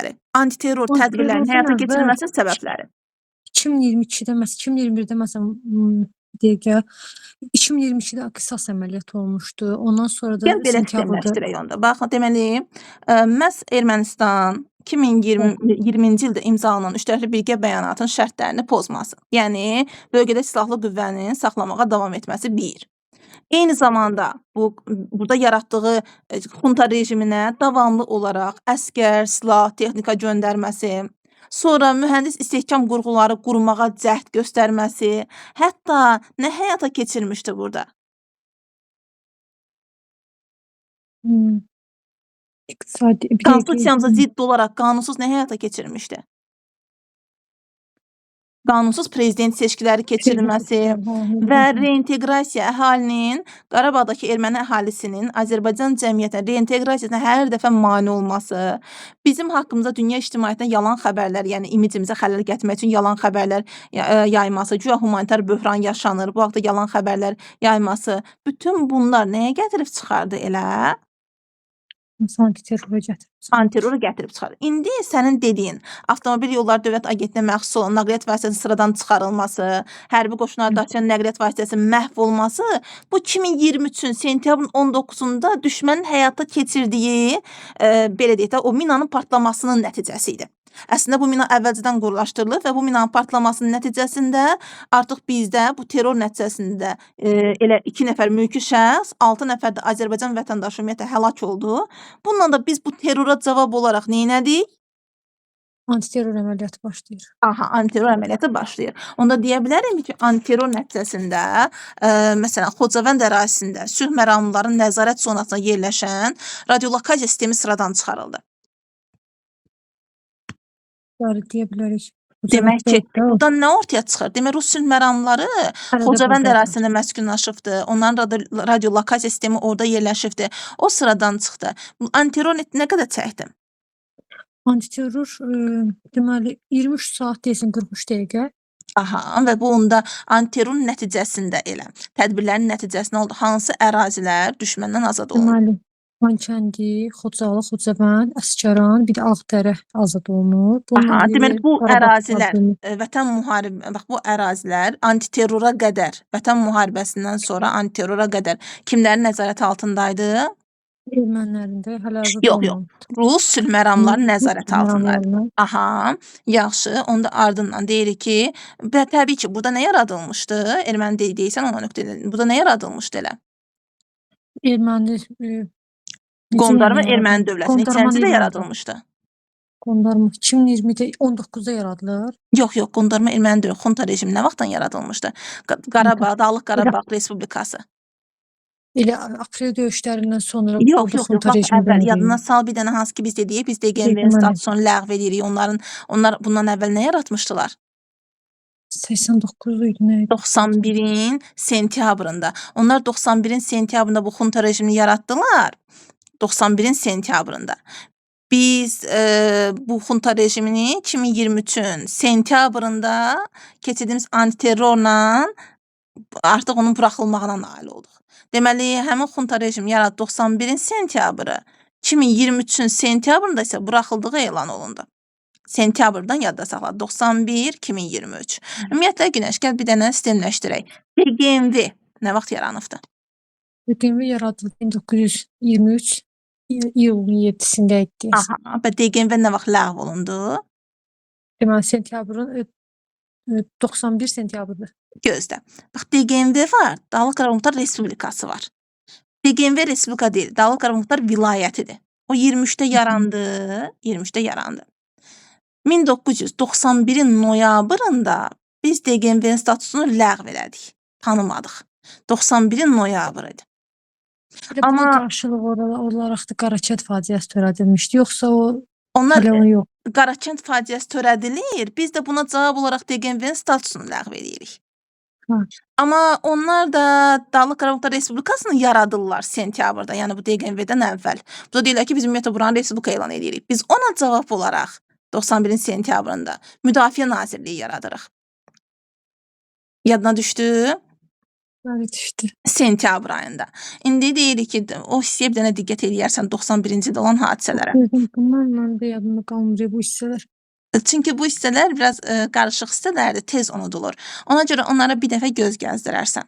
səbəbləri? Antiterror tədbirlərinin Antiterrordan həyata əvvəl keçirilməsinin səbəbləri. 2022-də məsələn, 2021-də məsələn, dəqiqə 2022-də qisas əməliyyatı olmuşdu. Ondan sonra da Gəl belə sentyabrda sistemləşdirək onda. Bax, deməli, məhz Ermənistan 2020-ci ildə imzalanan üçtərəfli birgə bəyanatın şərtlərini pozması. Yəni bölgədə silahlı qüvvənin saxlamağa davam etməsi bir. Eyni zamanda bu burada yaratdığı xunta rejiminə davamlı olaraq əsgər, silah, texnika göndərməsi, sonra mühəndis istehkam qurğuları qurmağa cəhd göstərməsi, hətta nə həyata keçirmişdi burada? İqtisadi bir dəqiqə. Konstitusiyamıza zidd olaraq qanunsuz nə həyata keçirmişdi? Qanunsuz prezident seçkiləri keçirilməsi və reinteqrasiya əhalinin, Qarabağdakı erməni əhalisinin Azərbaycan cəmiyyətinə reinteqrasiyasına hər dəfə mane olması, bizim haqqımızda dünya ictimaiyyətinə yalan xəbərlər, yəni imicimizə xələl gətirmək üçün yalan xəbərlər yayması, güya humanitar böhran yaşanır, bu haqda yalan xəbərlər yayması, bütün bunlar nəyə gətirib çıxardı elə? Antiterrora gətirib çıxardı. Antiterrora gətirib çıxarır. İndi sənin dediyin Avtomobil Yolları Dövlət Agentliyinə məxsus olan nəqliyyat vasitəsinin sıradan çıxarılması, hərbi qoşunlar daşıyan nəqliyyat vasitəsinin məhv olması bu 2023-ün sentyabrın 19-da düşmənin həyata keçirdiyi, belə deyək də, o minanın partlamasının nəticəsi idi. Əslində bu mina əvvəlcədən qurlaşdırılıb və bu minanın partlamasının nəticəsində artıq bizdə bu terror nəticəsində elə 2 nəfər mülki şəxs, 6 nəfər də Azərbaycan vətəndaşı ümumiyyətlə həlak oldu. Bununla da biz bu terrora cavab olaraq nə etdik? Antiterror əməliyyatı başlayır. Aha, antiterror əməliyyatı başlayır. Onda deyə bilərik ki, antiterror nəticəsində, məsələn, Xocavənd ərazisində sülh məramlıların nəzarət zonasında yerləşən radiolokasiya sistemi sıradan çıxarıldı. Bəli, deyə bilərik. Demək ki, Xocavənddə o. buradan nə ortaya çıxır? Demək, rus sülh məramlıları Hələ də Xocavənd buradaydılar. ərazisində məskunlaşıbdı. Onların radiolokasiya sistemi orada yerləşibdi. O sıradan çıxdı. Antiterror nə qədər çəkdi? Antiterror, deməli 23 saat deyəsən 43 dəqiqə. Aha, və bu onda antiterrorun nəticəsində elə tədbirlərin nəticəsində oldu. Hansı ərazilər düşməndən azad olundu? Deməli, Xankəndi, Xocalı, Xocavənd, Əsgəran, bir də Ağdərə azad olunur. Bununla Aha, deməli bir bu Qarabağ ərazilər problemi. Vətən müharibə, bax bu ərazilər antiterrora qədər, vətən müharibəsindən sonra antiterrora qədər kimlərin nəzarəti altındaydı? Ermənilərin də hələ azad Yox, yox. olmamışdı. Rus sülh məramlarının Rus nəzarəti altındaydı. məramlarının. Aha, yaxşı. Onda ardından deyirik ki, və təbii ki, burada nə yaradılmışdı? Erməni deyilsən ona nöqtə. Burada nə yaradılmışdı elə? Erməni necə Qondarma yəni erməni yaradılır? dövləti Qondarma neçənci ildə yaradılır? yaradılmışdı? Qondarma 2020-də 19-da yaradılır. Yox, yox, qondarma erməni dövləti, xunta rejimi nə vaxtdan yaradılmışdı? Qarabağ, Dağlıq Elə Qarabağ Respublikası. Elə aprel döyüşlərindən sonra Yox, orada yox, yox, xunta lap rejimi əvvəl yadına deməliyik. sal bir dənə hansı ki biz dedik, biz DGMV-nin Deməli. statusunu ləğv edirik. Onlar bundan əvvəl nə yaratmışdılar? 89 idi nə idi? 91-in sentyabrında. Onlar 91-in sentyabrında bu xunta rejimini yaratdılar. 91-in sentyabrında. Biz bu xunta rejimini 2023-ün sentyabrında keçirdiyimiz antiterrorla artıq onun buraxılmağına nail olduq. Deməli, həmin xunta rejimi yaratdı 91-in sentyabrı, 2023-ün sentyabrında isə buraxıldığı elan olundu. Sentyabrdan yadda saxla. 91 2023. Ümumiyyətlə Günəş, gəl bir dənə sistemləşdirək. DGMV nə vaxt yaranıbdı? DGMV yaradıldı 1923 iyulun 7-sində idi deyəsən. Aha, və DGMV nə vaxt ləğv olundu? Deməli, sentyabrın 91 sentyabrda. Gözlə. Bax, DGMV var, Dağlıq Qarabağ Muxtar Respublikası var. DGMV respublika deyil, Dağlıq Qarabağ Muxtar vilayətidir. O 23-də yarandı, 23-də yarandı. 1991-in noyabrında biz DGMV-nin statusunu ləğv elədik, tanımadıq. 91-in noyabrı idi. Elə buna Amma qarşılıq olaraq da Qarakənd faciəsi törədilmişdi. Yoxsa o onlar hələ o yox. Qarakənd faciəsi törədilir, biz də buna cavab olaraq DGMV-nin statusunu ləğv eləyirik. Hə. Amma onlar da Dağlıq Qarabağ Muxtar Respublikasını yaradırlar sentyabrda, yəni bu DGMV-dən əvvəl. Bu da deyirlər ki, biz ümumiyyətlə buranı respublika elan eləyirik. Biz ona cavab olaraq 91-in sentyabrında Müdafiə Nazirliyi yaradırıq. Yadına düşdü? Bəli, düşdü. Sentyabr ayında. İndi deyirik ki, o hissəyə bir dənə diqqət eləyərsən 91-ci ildə olan hadisələrə. Dedim, bunlar məndə yadımda qalmır bu hissələr. Çünki bu hissələr biraz qarışıq hissələrdir, tez unudulur. Ona görə onlara bir dəfə göz gəzdirərsən.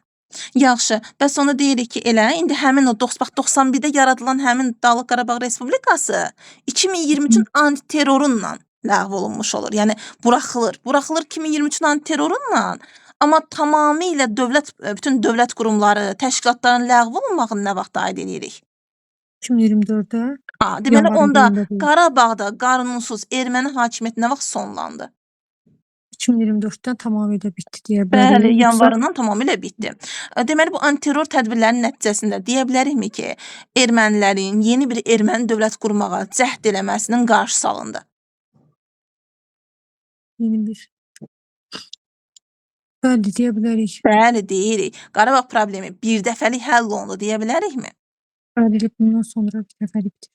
Yaxşı, bəs onda deyirik ki, elə indi həmin o bax 91-də yaradılan həmin Dağlıq Qarabağ Respublikası 2023-ün antiterrorunla ləğv olunmuş olur. Yəni buraxılır. Buraxılır 2023-ün antiterrorunla. Amma tamamilə dövlət bütün dövlət qurumları, təşkilatların ləğv olunmağını nə vaxt aid eləyirik? 2024-də Deməli yanvarın onda 1-də deyil. Qarabağda qanunsuz erməni hakimiyyəti nə vaxt sonlandı? 2024-dən tamamilə bitdi deyə Bəli, bilərik. Yoxsa yanvarından tamamilə bitdi. Deməli bu antiterror tədbirlərinin nəticəsində deyə bilərikmi ki, ermənilərin yeni bir erməni dövlət qurmağa cəhd eləməsinin qarşısı alındı? Yeni bir. Bəli, deyə bilərik. Bəli, deyirik. Qarabağ problemi bir dəfəlik həll olundu deyə bilərikmi? Bəli, bundan sonra bir dəfəlikdir.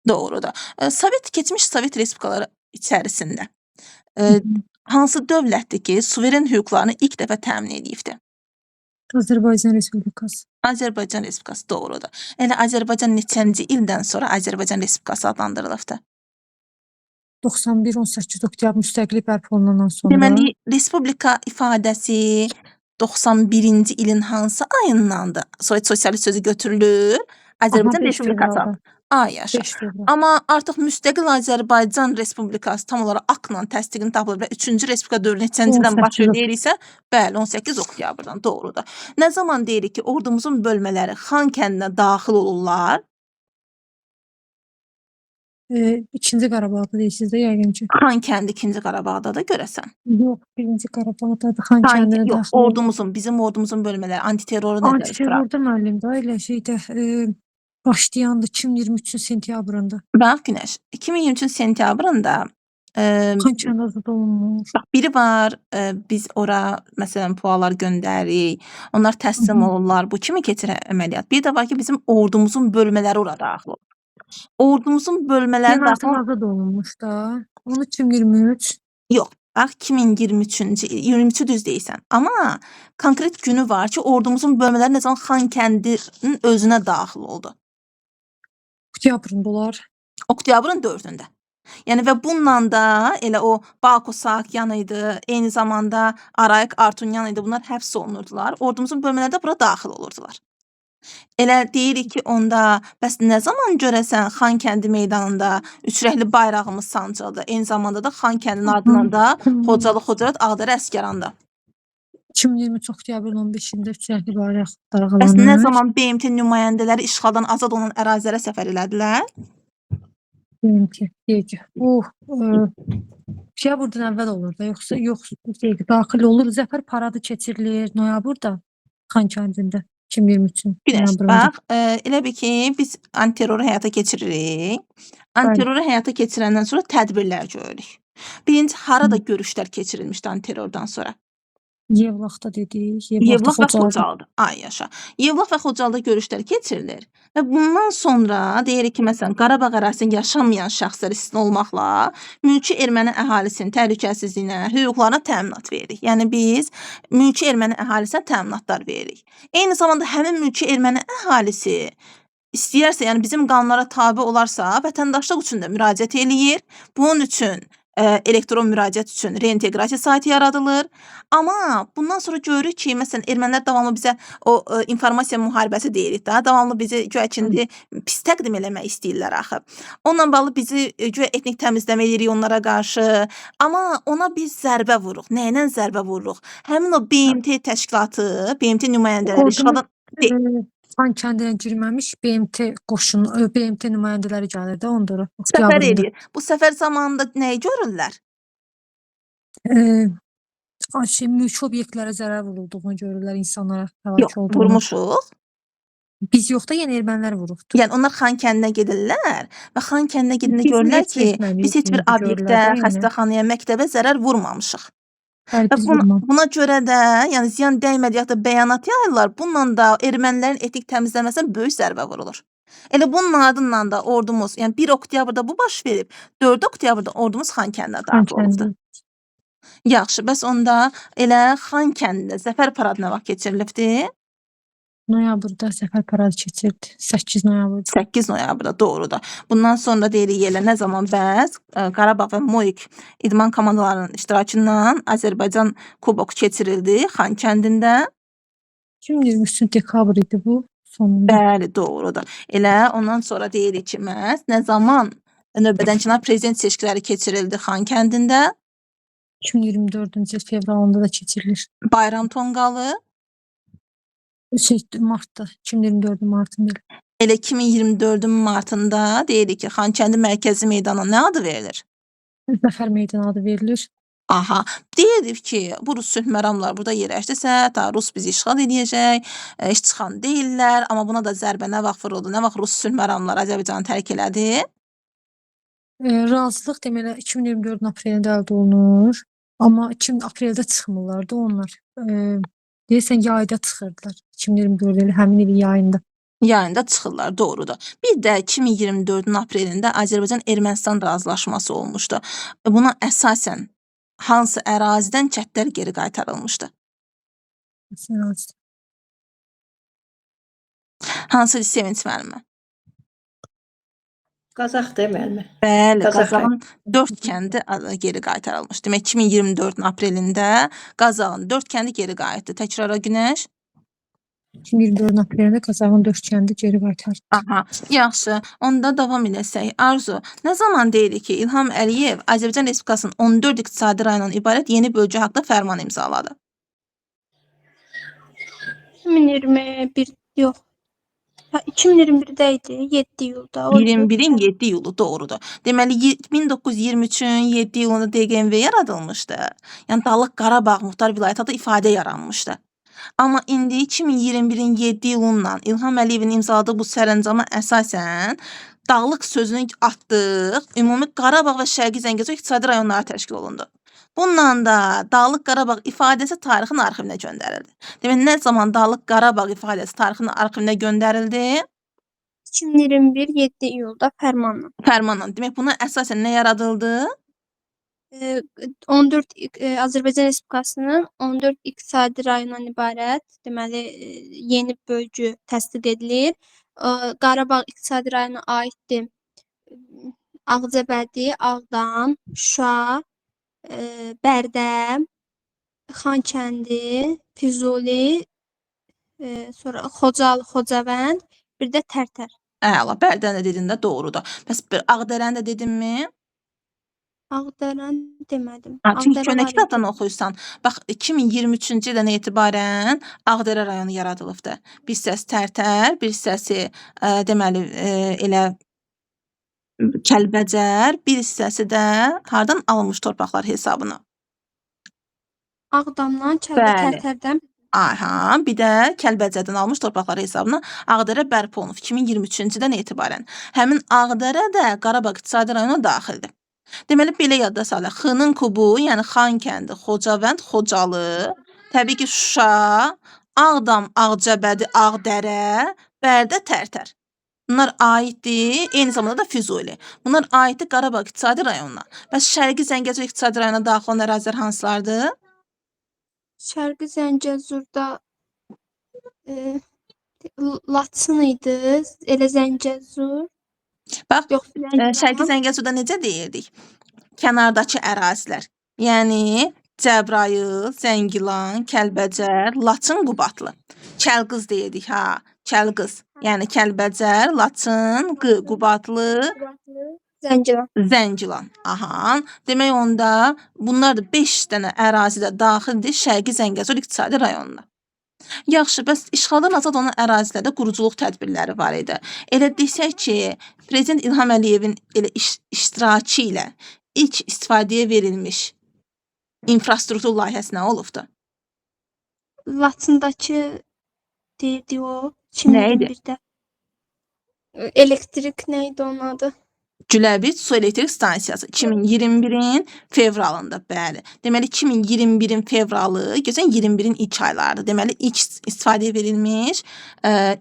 Doğrudur. Sovet keçmiş Sovet respublikaları içərisində hansı dövlətdir ki, suveren hüquqlarını ilk dəfə təmin edibdir? Azərbaycan Respublikası. Azərbaycan Respublikası doğrudur. Elə Azərbaycan neçənci ildən sonra Azərbaycan Respublikası adlandırılıbdır? 91 18 oktyabr müstəqillik bərpa olunandan sonra. Deməli, respublika ifadəsi 91-ci ilin hansı ayındandır? Sovet sosialist sözü götürülür. Azərbaycan 5 Respublikası. fevralda. Ay yaşa. 5 fevral. Amma artıq müstəqil Azərbaycan Respublikası tam olaraq aktla təsdiqini tapılır və 3-cü Respublika dövrü neçənci ildən baş 18 verir bəli, 18 oktyabrdan doğrudur. Nə zaman deyirik ki, ordumuzun bölmələri Xan kəndinə daxil olurlar? İkinci Qarabağda deyirsiniz də yəqin ki. Xan kəndi 2-ci Qarabağda da görəsən. Yox, birinci Qarabağdadır. Xan kəndinə Yox, daxil oldu. ordumuzun, bizim ordumuzun bölmələri antiterroru nəzərdə tuturaq. Antiterrorda müəllim də elə şeydə başlayandı 2023-ün sentyabrında. Bax Günəş, 2023-cü sentyabrında Xan kəndi azad olunmuş. Bax biri var, biz ora məsələn pualar göndəririk, onlar təslim olurlar. Bu kimi keçir əməliyyat. Bir də var ki, bizim ordumuzun bölmələri ora daxil olur. Ordumuzun bölmələri Yəni artıq daxil azad olunmuş da. Onu 2023. Yox, bax 2023-cü il, 23-ü düz deyirsən. Amma konkret günü var ki, ordumuzun bölmələri nə zaman Xan kəndinin özünə daxil oldu. Oktyabrında olar. Oktyabrın 4-ündə. Yəni və bununla da elə o Bako Saakyan idi, eyni zamanda Arayik Artunyan idi. Bunlar həbs olunurdular. Ordumuzun bölmələri də bura daxil olurdular. Elə deyirik ki, onda bəs nə zaman görəsən Xan kəndi meydanında üçrəngli bayrağımız sancıldı. Eyni zamanda da Xan kəndinin ardından da Xocalı, Xocavənd, Ağdərə, Əsgəranda. 2023 oktyabrın 15-də üçrəngli bayraq Bəs nə dalğalanır. zaman BMT nümayəndələri işğaldan azad olunan ərazilərə səfər elədilər? BMT, deyək. O oktyabrdan əvvəl olur da, yoxsa yox, deyək, daxil olur. Zəfər paradı keçirilir noyabrda Xan kəndində 2023-ün Günəş, noyabrında. bax, elə bil ki, biz antiterroru həyata keçiririk. Antiterroru həyata keçirəndən sonra tədbirlər görürük. Birinci, harada görüşlər keçirilmişdi antiterrordan sonra? Yevlaxda dedik, Yevlaxda, Yevlax və Xocalıda. Xocalıda. Ay yaşa. Yevlax və Xocalıda görüşlər keçirilir və bundan sonra deyirik ki, məsələn, Qarabağ ərazisində yaşamayan şəxslər istisna olmaqla mülki erməni əhalisinin təhlükəsizliyinə, hüquqlarına təminat veririk. Yəni biz mülki erməni əhalisinə təminatlar veririk. Eyni zamanda həmin mülki erməni əhalisi istəyərsə, yəni bizim qanunlara tabe olarsa, vətəndaşlıq üçün də müraciət eləyir. Bunun üçün elektron müraciət üçün reinteqrasiya saytı yaradılır. Amma bundan sonra görürük ki, məsələn, ermənilər davamlı bizə o informasiya müharibəsi deyirik də, davamlı bizi güya ki indi pis təqdim eləmək istəyirlər axı. Onunla bağlı bizi güya etnik təmizləmə eləyirik onlara qarşı. Amma ona biz zərbə vururuq. Nə ilə zərbə vururuq? Həmin o BMT təşkilatı, BMT nümayəndələri işğaldan Xan kəndinə girməmiş BMT qoşunu, BMT nümayəndələri gəlir də onlara səfər oktyabrında. eləyir. Bu səfər zamanında nəyi görürlər? Mülki obyektlərə zərər vurulduğunu görürlər, insanlara həlak Yox, olduğunu. vurmuşuq. Biz yox da, yəni ermənilər vurubdu. Yəni onlar Xan kəndinə gedirlər və Xan kəndinə gedəndə Bizim görürlər heç ki, biz heç bir etmədiyimizi görürlər obyektə, də, yəni. xəstəxanaya, məktəbə zərər vurmamışıq. Bəli, Və biz vurmamışıq. buna görə də, yəni ziyan dəymədi yaxud da bəyanat yayırlar. Bununla da ermənilərin etnik təmizləməsinə böyük zərbə vurulur. Elə bunun ardından da ordumuz, yəni 1 oktyabrda bu baş verib, 4 oktyabrda ordumuz Xan kəndinə daxil olubdur. Yaxşı, bəs onda elə Xan kəndində Zəfər paradı nə vaxt keçirilibdir? Noyabrda Zəfər paradı keçirildi. 8 noyabrda. 8 noyabrda, doğrudur. Bundan sonra deyirik elə nə zaman bəs Qarabağ və Moik idman komandalarının iştirakı ilə Azərbaycan Kuboku keçirildi Xankəndində. 2023-cü dekabr idi bu sonunda. Bəli, doğrudur. Elə ondan sonra deyirik ki, məhz nə zaman növbədənkənar prezident seçkiləri keçirildi Xankəndində? 2024-cü il fevralında da keçirilir. Bayram Tonqalı. Şey, martda, 2024 martında. Elə 2024-ün martında deyirik ki, Xankəndi mərkəzi meydana nə adı verilir? Zəfər meydanı adı verilir. Aha, deyirdik ki, bu rus sülh məramları burada yerləşdisə, ta rus bizi işğal eləyəcək, heç çıxan deyillər, amma buna da zərbə nə vaxt vuruldu, nə vaxt rus sülh məramları Azərbaycanı tərk elədi? Razılıq deməli 2024-ün aprelində əldə olunur. Amma 20 apreldə çıxmırlar da onlar. Deyəsən yayda çıxırdılar. 2024 ili həmin ilin yayında. Yayında çıxırlar, doğrudur. Bir də 2024-ün aprelində Azərbaycan-Ermənistan razılaşması olmuşdu. Buna əsasən hansı ərazidən kəndlər geri qaytarılmışdı? Məsələn, Hansı Sevinç müəllimə? Qazax deməli. Bəli, Qazax Qazaxın 4 kəndi geri qaytarılmış. Demək 2024-ün aprelində Qazaxın 4 kəndi geri qayıtdı. Təkrara Günəş. 2024-ün aprelində Qazaxın dörd kəndi geri qaytardı. Aha, yaxşı. Onda davam eləsək. Arzu, nə zaman deyirik ki, İlham Əliyev Azərbaycan Respublikasının 14 iqtisadi rayonundan ibarət yeni bölgə haqqında fərman imzaladı? 2021 yox. Ha, 2021-də idi, 7 iyulda. O 21-in 7 iyulu doğrudur. Deməli 1923-ün 7 iyulunda DQMV yaradılmışdı. Yəni Dağlıq Qarabağ Muxtar Vilayəti adı ifadə yaranmışdı. Amma indi 2021-in 7 iyulundan İlham Əliyevin imzaladığı bu sərəncama əsasən Dağlıq sözünü atdıq, ümumi Qarabağ və Şərqi Zəngəzur iqtisadi rayonları təşkil olundu. Bununla da Dağlıq Qarabağ ifadəsi tarixin arxivinə göndərildi. Demək, nə zaman Dağlıq Qarabağ ifadəsi tarixin arxivinə göndərildi? 2021 7 iyulda fərmanla. Fərmanla. Demək, buna əsasən nə yaradıldı? 14 Azərbaycan Respublikasının 14 iqtisadi rayonundan ibarət, deməli, yeni bölgü təsdiq edilir. Qarabağ iqtisadi rayonuna aiddir. Ağcabədi, Ağdam, Şuşa, Bərdə, Xankəndi, Füzuli, sonra Xocalı, Xocavənd, bir də Tərtər. Əla, Bərdəni də dedin də doğrudur. Bəs bir Ağdərəni də dedinmi? Ağdərəni demədim. Ha, çünki Ağdərə köhnə var idi. kitabdan oxuyursan. Bax, 2023-cü ildən etibarən Ağdərə rayonu yaradılıbdır. Bir hissəsi Tərtər, bir hissəsi deməli elə Kəlbəcər, bir hissəsi də hardan alınmış torpaqlar hesabına? Ağdamdan, Bəli. Tərtərdən. Aha, bir də Kəlbəcərdən almış torpaqları hesabına Ağdərə bərpa olunub 2023-cü ildən etibarən. Həmin Ağdərə də Qarabağ iqtisadi rayonuna daxildir. Deməli belə yadda saxla. X-nın kubu, yəni Xankəndi, Xocavənd, Xocalı, təbii ki Şuşa, Ağdam, Ağcabədi, Ağdərə, Bərdə, Tərtər. Bunlar aiddir, eyni zamanda da Füzuli. Bunlar aiddir Qarabağ iqtisadi rayonuna. Bəs Şərqi Zəngəzur iqtisadi rayonuna daxil olan ərazilər hansılardır? Şərqi Zəngəzurda Laçın idi, elə Zəngəzur. Bax, Yox, Şərqi Zəngilan. Zəngəzurda necə deyirdik? Kənardakı ərazilər. Yəni Cəbrayıl, Zəngilan, Kəlbəcər, Laçın, Qubadlı. Kəlqız deyirdik ha, Kəlqız. Yəni Kəlbəcər, Laçın, Qubadlı, Zəngilan. Zəngilan. Aha. Demək onda bunlar da 5 dənə ərazidə daxildir Şərqi Zəngəzur iqtisadi rayonuna. Yaxşı, bəs işğaldan azad olunan ərazilərdə quruculuq tədbirləri var idi. Elə desək ki, Prezident İlham Əliyevin elə iştirakı ilə ilk istifadəyə verilmiş infrastruktur layihəsi nə olubdu? Laçındakı deyirdi o Nə idi? 2021-də. Elektrik nə idi onun adı? Güləbid su elektrik stansiyası 2021-in fevralında, bəli. Deməli 2021-in fevralı, keçən 21-in ilk aylarıdır. Deməli ilk istifadəyə verilmiş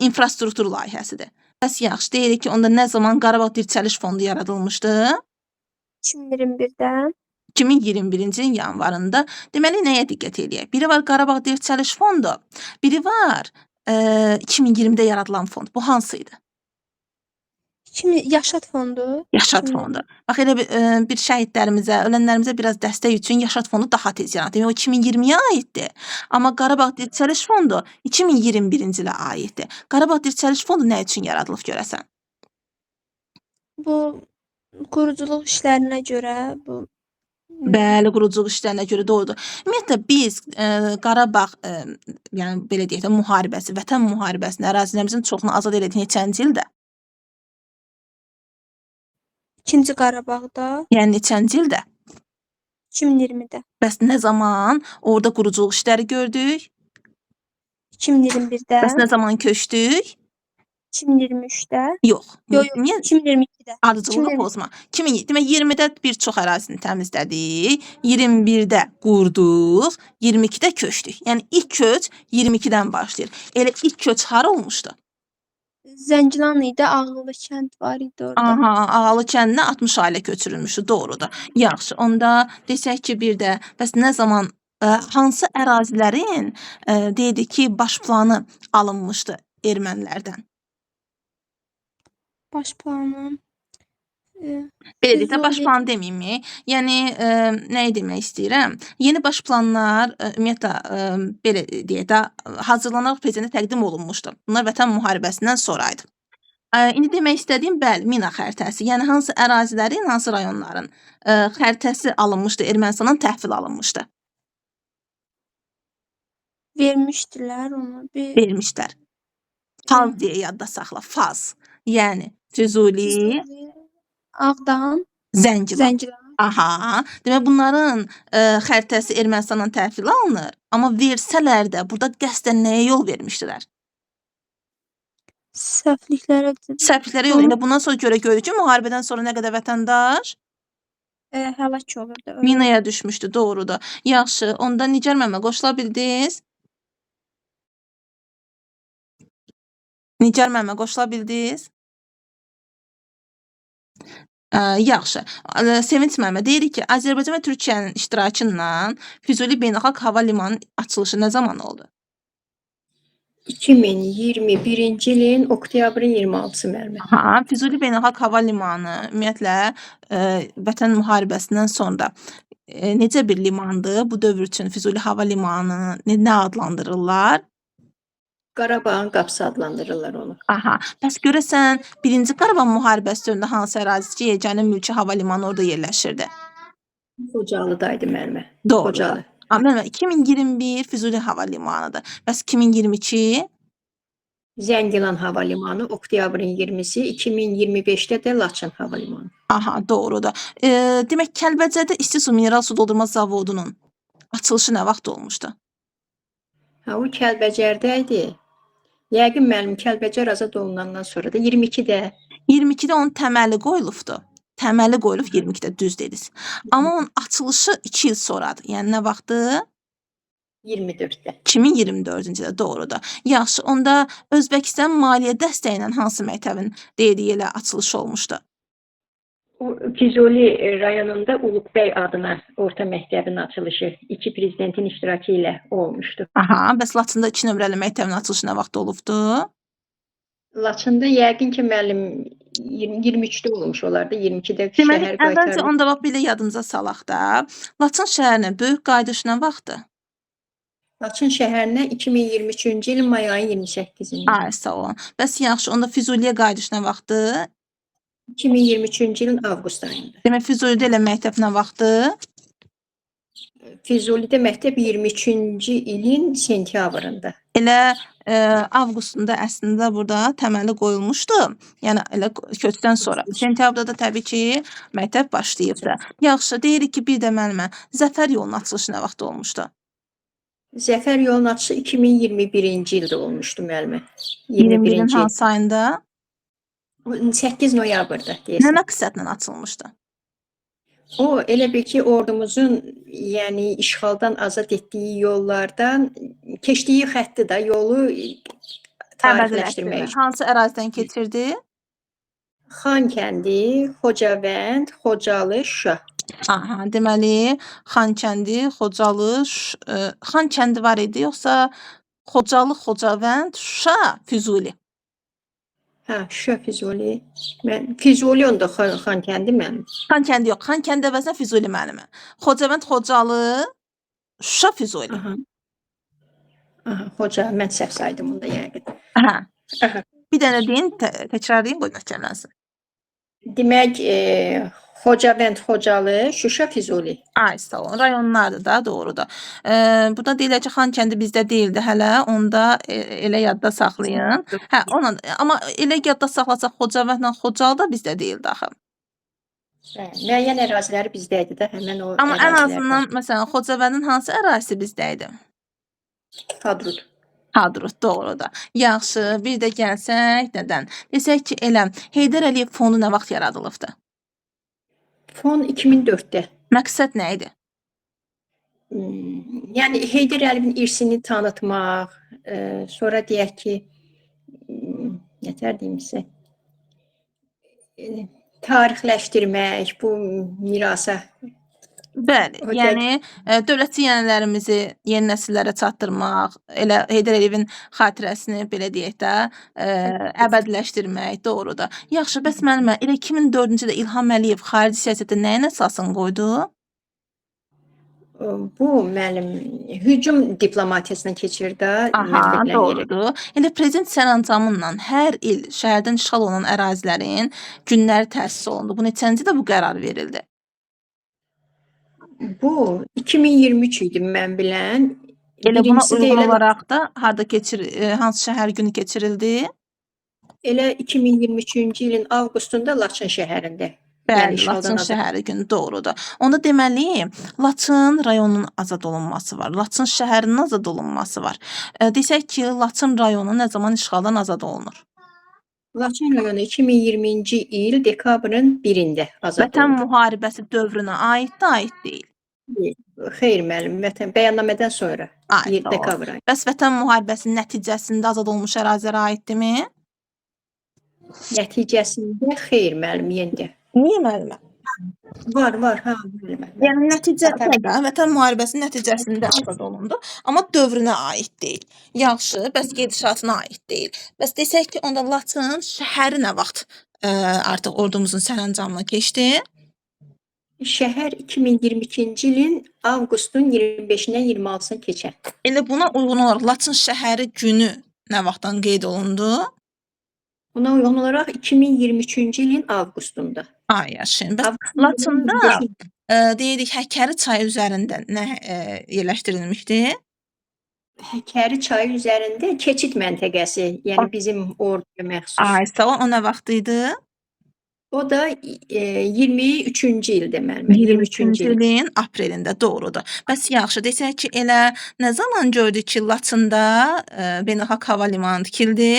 infrastruktur layihəsidir. Bəs yaxşı, deyirik ki, onda nə zaman Qarabağ Dirçəliş Fondu yaradılmışdı? 2021-də. 2021-ci ilin yanvarında. Deməli nəyə diqqət eləyək? Biri var Qarabağ Dirçəliş Fondu, biri var 2020-də yaradılan fond. Bu hansı idi? 2000 Yaşad fondu. Yaşad 2020. fondu. Bax elə bir şəhidlərimizə, ölənlərimizə biraz dəstək üçün Yaşad fondu daha tez yarandı. Demək o 2020-yə aiddir. Amma Qarabağ Dirçəliş fondu 2021-ci ilə aiddir. Qarabağ Dirçəliş fondu nə üçün yaradılıb görəsən? Bu quruculuq işlərinə görə bu Bəli, quruculuq işlərinə görə doğrudur. Ümumiyyətlə biz Qarabağ, yəni belə deyək də müharibəsi, vətən müharibəsində ərazilərimizin çoxunu azad elədik neçənci ildə? İkinci Qarabağda. Yəni neçənci ildə? 2020-də. Bəs nə zaman orada quruculuq işləri gördük? 2021-də. Bəs nə zaman köçdük? 2023-də. Yox. Yox, yox, Niyə? 2022-də. Ardıcıllığı 2022. pozma. 2000, demək 20-də bir çox ərazini təmizlədik, 21-də qurduq, 22-də köçdük. Yəni ilk köç 22-dən başlayır. Elə ilk köç hara olmuşdu? Zəngilan idi, Ağıllı kənd var idi orada. Aha, Ağalı kəndinə 60 ailə köçürülmüşdü, doğrudur. Yaxşı, onda desək ki, bir də bəs nə zaman hansı ərazilərin deyirdik ki, baş planı alınmışdı ermənilərdən? Baş planı. Belə deyək də, baş Füzuli. planı deməyim. Yəni nəyi demək istəyirəm? Yeni baş planlar ümumiyyətlə belə deyək də hazırlanaraq prezidentə təqdim olunmuşdu. Bunlar Vətən müharibəsindən sonra idi. İndi demək istədiyim, bəli, mina xəritəsi. Yəni hansı ərazilərin, hansı rayonların xəritəsi alınmışdı, Ermənistandan təhvil alınmışdı. Vermişdilər onu. Bir Vermişlər. Faz deyə yadda saxla. Faz. Yəni Füzuli, Füzuli, Ağdam, Zəngilan. Zəngilan. Aha, demək bunların xəritəsi Ermənistandan təhvil alınır, amma versələr də burada qəsdən nəyə yol vermişdilər? Səhvliklərə. Səhvliklərə yol. Elə bundan sonra görə gördük ki, müharibədən sonra nə qədər vətəndaş Həlak olurdu. Minaya düşmüşdü, doğrudur. Yaxşı, onda Nigar müəllimə qoşula bildiniz? Nigar müəllimə qoşula bildiniz? Yaxşı. Sevinç müəllimə deyirik ki, Azərbaycan və Türkiyənin iştirakı ilə Füzuli Beynəlxalq Hava Limanının açılışı nə zaman oldu? 2021-ci ilin oktyabrın 26-sı müəllimə. Aha, Füzuli Beynəlxalq Hava Limanı ümumiyyətlə Vətən müharibəsindən sonra necə bir limandır? Bu dövr üçün Füzuli Hava Limanını nə adlandırırlar? Qarabağın qapısı adlandırırlar onu. Aha, bəs görəsən Birinci Qarabağ müharibəsi dövründə hansı ərazi yeganə mülki hava limanı orada yerləşirdi? Xocalıdaydı müəllimə. Doğrudur. Xocalı. Müəllimə, 2021 Füzuli Hava Limanıdır. Bəs 2022? Zəngilan Hava Limanı oktyabrın 20-si, 2025-də də Laçın Hava Limanı. Aha, doğrudur. Demək Kəlbəcərdə isti su mineral su doldurma zavodunun açılışı nə vaxt olmuşdu? Ha, o Kəlbəcərdə idi. Yəqin müəllim Kəlbəcər azad olunandan sonra da 22-də. 22-də onun təməli qoyulubdu. Təməli qoyulub 22-də, düz dediniz. Amma onun açılışı 2 il sonradır. Yəni nə vaxtı? 24-də. 2024-cü ildə, doğrudur. Yaxşı, onda Özbəkistan maliyyə dəstəyi ilə hansı məktəbin deyirik elə açılışı olmuşdu? O Füzuli rayonunda Uluqbəy adına orta məktəbin açılışı iki prezidentin iştirakı ilə olmuşdu. Aha, bəs Laçında 2 nömrəli məktəbin açılışı nə vaxt olubdu? Laçında yəqin ki, müəllim 23-də olmuş olardı, 22-də Deməli, şəhər əvvəlcə qaytarıldı. onda bax belə yadımıza salaq da. Laçın şəhərinə böyük qayıdış nə vaxtı? Laçın şəhərinə 2023-cü ilin may ayının 28-də. Ay, sağ olun. Bəs yaxşı, onda Füzuliyə qayıdış nə vaxtı? 2023-cü ilin avqust ayında. Demək Füzulidə elə məktəb nə vaxtı? Füzulidə məktəb 23-cü ilin sentyabrında. Elə avqustunda əslində burada təməli qoyulmuşdu. Yəni elə köçdən sonra. Sentyabrda da təbii ki, məktəb başlayıbdı. Yaxşı, deyirik ki, bir də müəllimə, Zəfər yolunun açılışı nə vaxt olmuşdu? Zəfər yolunun açılışı 2021-ci ildə olmuşdu müəllimə. 21-in 21-ci il. hansı ayında? 8 noyabrda Nə deyəsən. məqsədlə açılmışdı? O elə bil ki, ordumuzun, yəni işğaldan azad etdiyi yollardan keçdiyi xətti də yolu tarixləşdirmək üçün. Hansı ərazidən keçirdi? Xankəndi, Xocavənd, Xocalı, Şuşa. Aha, deməli Xankəndi, Xocalı, Xankəndi var idi yoxsa Xocalı, Xocavənd, Şuşa, Füzuli. Hə, Şuşa, Füzuli. Mən Füzuli onda Xankəndi mənim. Xankəndi yox, Xankəndi əvəzinə Füzuli müəllimi. Xocavənd, Xocalı, Şuşa, Füzuli. Aha. Aha, Xoca, mən səhv saydım onda yəqin. Hə. Aha. Bir dənə deyin, təkrarlayın, qoy möhkəmlənsin. Demək, Xocavənd, Xocalı, Şuşa, Füzuli. Ay, sağ olun. Rayonlardır da, doğrudur. Burada deyirlər ki, Xankəndi bizdə deyildi hələ, onda elə yadda saxlayın. Hə, ona, amma elə yadda saxlasaq Xocavəndlə Xocalı da bizdə deyildi axı. Hə, müəyyən əraziləri bizdə idi də, həmən o Amma ən ərazilərdə. azından məsələn Xocavəndin hansı ərazisi bizdə idi? Hadrut. Hadrut, doğrudur. Yaxşı, bir də gəlsək nədən? Desək ki, elə Heydər Əliyev fondu nə vaxt yaradılıbdı? Fon 2004-də. Məqsəd nə idi? Yəni Heydər Əliyevin irsini tanıtmaq, sonra deyək ki, nətər deyim sizə, tarixləşdirmək, bu mirasa. Bəli, O yəni dövlətçi ənənələrimizi yeni nəsillərə çatdırmaq, elə Heydər Əliyevin xatirəsini belə deyək də, əbədiləşdirmək, doğrudur. Yaxşı, bəs müəllimə, elə 2004-cü ildə İlham Əliyev xarici siyasətdə nəyin əsasını qoydu? Bu müəllim hücum diplomatiyasına keçir də, mən Aha, bilən yeri. doğrudur. Elə prezident sərəncamı ilə hər il şəhərdən işğal olunan ərazilərin günləri təsis olundu. Bu neçənci ildə bu qərar verildi? Bu 2023 idi mən bilən. Elə buna Birincisi də uyğun elə olaraq da harda hansı şəhər günü keçirildi? Elə 2023-cü ilin avqustunda Laçın şəhərində. Bəli, Yəni işğaldan Laçın azad. şəhəri günü doğrudur. Onda deməli, Laçın rayonunun azad olunması var. Laçın şəhərinin azad olunması var. Desək ki, Laçın rayonu nə zaman işğaldan azad olunur? Laçın rayonu 2020-ci il dekabrın 1-də azad Vətən oldu. müharibəsi dövrünə aiddir, aid deyil. Xeyr müəllim, vətən bəyannamədən sonra Aid oldu. dekabr ayı. Bəs vətən müharibəsinin nəticəsində azad olunmuş ərazilərə aiddirmi? Nəticəsində xeyr müəllim, yenə də. Niyə müəllimə? Var, var, hə, müəllimə. Yəni nəticə Vətən vətən müharibəsinin nəticəsində azad olundu, amma dövrünə aid deyil. Yaxşı, bəs gedişatına aid deyil. Bəs desək ki, onda Laçın şəhəri nə vaxt artıq ordumuzun sərəncamına keçdi? Şəhər 2022-ci ilin avqustun 25-dən 26-sına keçən. Elə buna uyğun olaraq Laçın şəhəri günü nə vaxtdan qeyd olundu? Buna uyğun olaraq 2023-cü ilin avqustunda. Ay yaşayın. Bəs Avqustun Laçında 25-i deyirik Həkəri çayı üzərində nə yerləşdirilmişdi? Həkəri çayı üzərində keçid məntəqəsi, yəni bizim orduya məxsus. Ay, sağ ol. O nə vaxt idi? O da 23-cü ildə müəllimə, 23-cü 23-cü il. ilin aprelində, doğrudur. Bəs yaxşı, desək ki, elə nə zaman gördük ki, Laçında beynəlxalq hava limanı tikildi?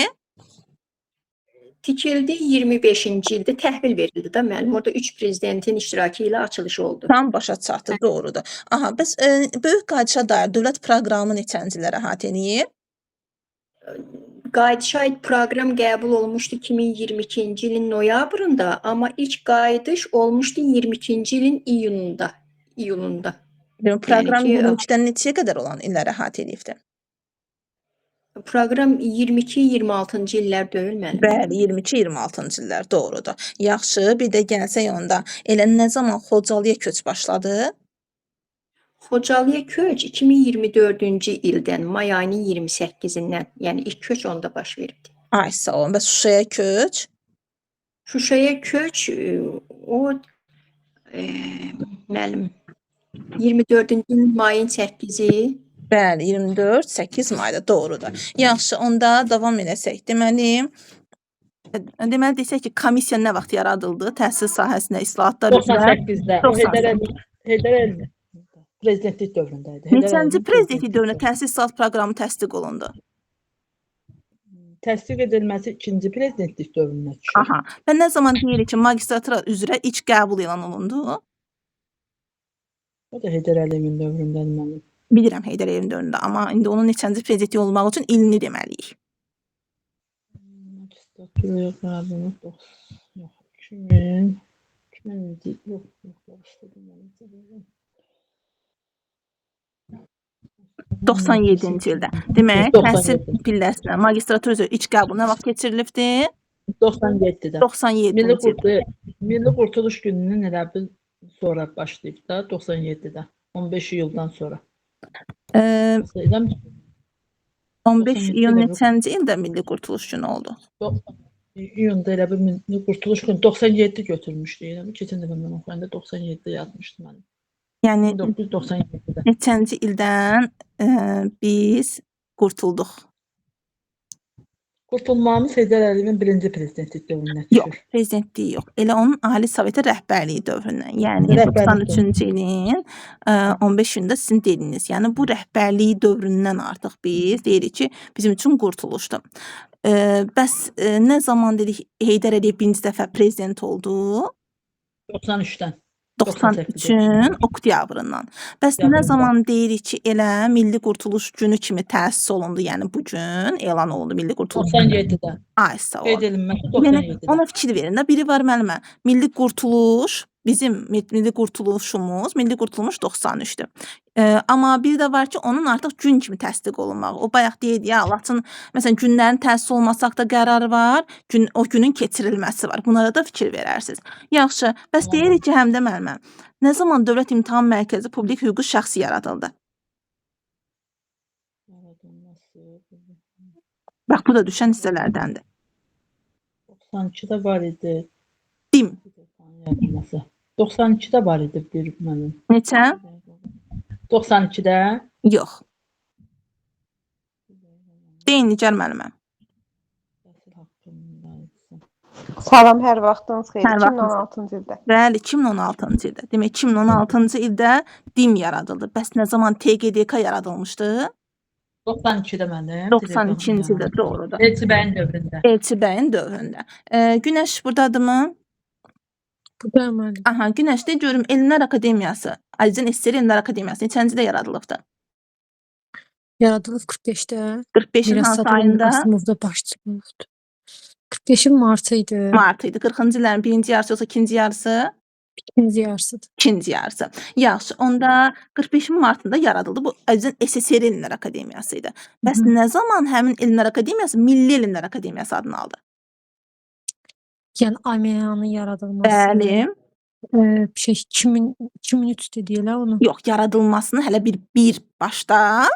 Tikildi 25-ci ildə təhvil verildi də müəllim. Orada 3 prezidentin iştirakı ilə açılışı oldu. Tam başa çatdı, doğrudur. Aha, bəs böyük qayıdışa dair dövlət proqramı neçənci illər əhatə eləyir? Qayıdışa aid proqram qəbul olunmuşdu 2022-ci ilin noyabrında, amma ilk qayıdış olmuşdu 22-ci ilin iyununda. İyulunda. Yəni proqram ki, 22-dən neçəyə qədər olan illər əhatə eləyibdi? Proqram 22-26-cı illər deyil müəllim. Bəli, 22-26-cı illər, doğrudur. Yaxşı, bir də gəlsək onda, elə nə zaman Xocalıya köç başladı? Xocalıya köç 2024-cü ildən, may ayının 28-dən, yəni ilk köç onda baş veribdi. Ay, sağ olun. Bəs Şuşaya köç? Şuşaya köç o müəllim 24-cü ilin mayın 8-i. Bəli, 24, 8 mayda, doğrudur. Yaxşı, onda davam eləsək. Deməli, desək ki, komissiya nə vaxt yaradıldı? Təhsil sahəsində islahatlar üzrə. 98-də. O Heydər Əliyev prezidentlik dövründə idi. Neçənci prezidentlik dövründə təhsil islahat proqramı təsdiq olundu? Təsdiq edilməsi ikinci prezidentlik dövrünə düşür. Aha. Və nə zaman deyirik ki, magistratura üzrə ilk qəbul elan olundu? O da Heydər Əliyevin dövründə mənim. Bilirəm Heydər Əliyevin dövründə, amma indi onun neçənci prezidentlik olmaq üçün ilini deməliyik. Magistraturaya qəbulu yox, 2000 2000 yox, yox, qarışdırdım. 97-ci ildə. Demək, təhsil 97. pilləsinə magistratura üzrə ilk qəbul nə vaxt keçirilibdi? 97-də. 97-ci Milli ildə. Milli Qurtuluş Gününün elə bil sonra başlayıb da 97-də. 15 iyuldan sonra. Sayıram 15 97 iyun elə bil. neçənci ildə Milli Qurtuluş Günü oldu? 90 iyunda elə bil Milli Qurtuluş Günü 97 götürmüşdü. Elə bil keçən dəfə mən oxuyanda 97 yazmışdı mənim. Yəni 1997-də. neçənci ildən biz qurtulduq? Qurtulmamız Heydər Əliyevin birinci prezidentlik dövrünə Yox, düşür. prezidentliyi yox. Elə onun Ali Soveti rəhbərliyi dövründən, yəni Rəhbərlik 93-cü ilin 15 iyunda sizin dediyiniz, yəni bu rəhbərliyi dövründən artıq biz deyirik ki, bizim üçün qurtuluşdur. Bəs nə zaman dedik Heydər Əliyev birinci dəfə prezident oldu? 93-dən. 93-ün oktyabrından. Bəs nə Oktyabrında. zaman deyirik ki, elə Milli Qurtuluş Günü kimi təsis olundu, yəni bu gün elan olundu Milli Qurtuluş Günü. 97-də. Ay, sağ ol. Qeyd edilməsi Yəni 97-də. ona fikir verin də. Biri var müəllimə. Milli Qurtuluş bizim milli qurtuluşumuz, milli qurtulmuş 93-dür. Amma bir də var ki, onun artıq gün kimi təsdiq olunmağı. O bayaq deyirdi ya, Laçın məsələn günlərin təsis olunması haqqında qərar var, gün o günün keçirilməsi var. Bunlara da fikir verərsiniz. Yaxşı, bəs Tamam. deyirik ki, həm də müəllimə, nə zaman Dövlət İmtahan Mərkəzi publik hüquqi şəxsi yaradıldı? Yaradılması. Bax, bu da düşən hissələrdəndir. 92-də var idi. DİM Yaradılması. 92-də var idi bir mənim. neçə? 92-də. Yox. Deyin Nigar müəllimə. Təhsil haqqında isə. Salam, hər vaxtınız xeyir. Hər vaxtınız 2016-cı ildə. Bəli, 2016-cı ildə. Demək 2016-cı ildə DİM yaradıldı. Bəs nə zaman TQDK yaradılmışdı? 92-də mənim. 92-ci ildə, doğrudur. Elçi bəyin dövründə. Elçi bəyin dövründə. Günəş burdadırmı? Buradayım müəllim. Aha, Günəş de görüm Elmlər Akademiyası, Azərbaycan SSR Elmlər Akademiyası neçənci ildə yaradılıbdı? Yaradılıb 45-də. 45-in Miras hansı Sadırov ayında? Qasımovda başçı olubdu. 45-in martı idi. Mart idi. 40-cı illərin birinci yarısı yoxsa ikinci yarısı? İkinci yarısıdır. İkinci yarısı. Yaxşı, onda 45-in martında yaradıldı. Bu Azərbaycan SSR Elmlər Akademiyası idi. Bəs Hı -hı. nə zaman həmin Elmlər Akademiyası Milli Elmlər Akademiyası adını aldı? Yəni AMA-nın yaradılması. Bəli. Şey 2000 2003 dedilər onu. Yox, yaradılmasını hələ bir başda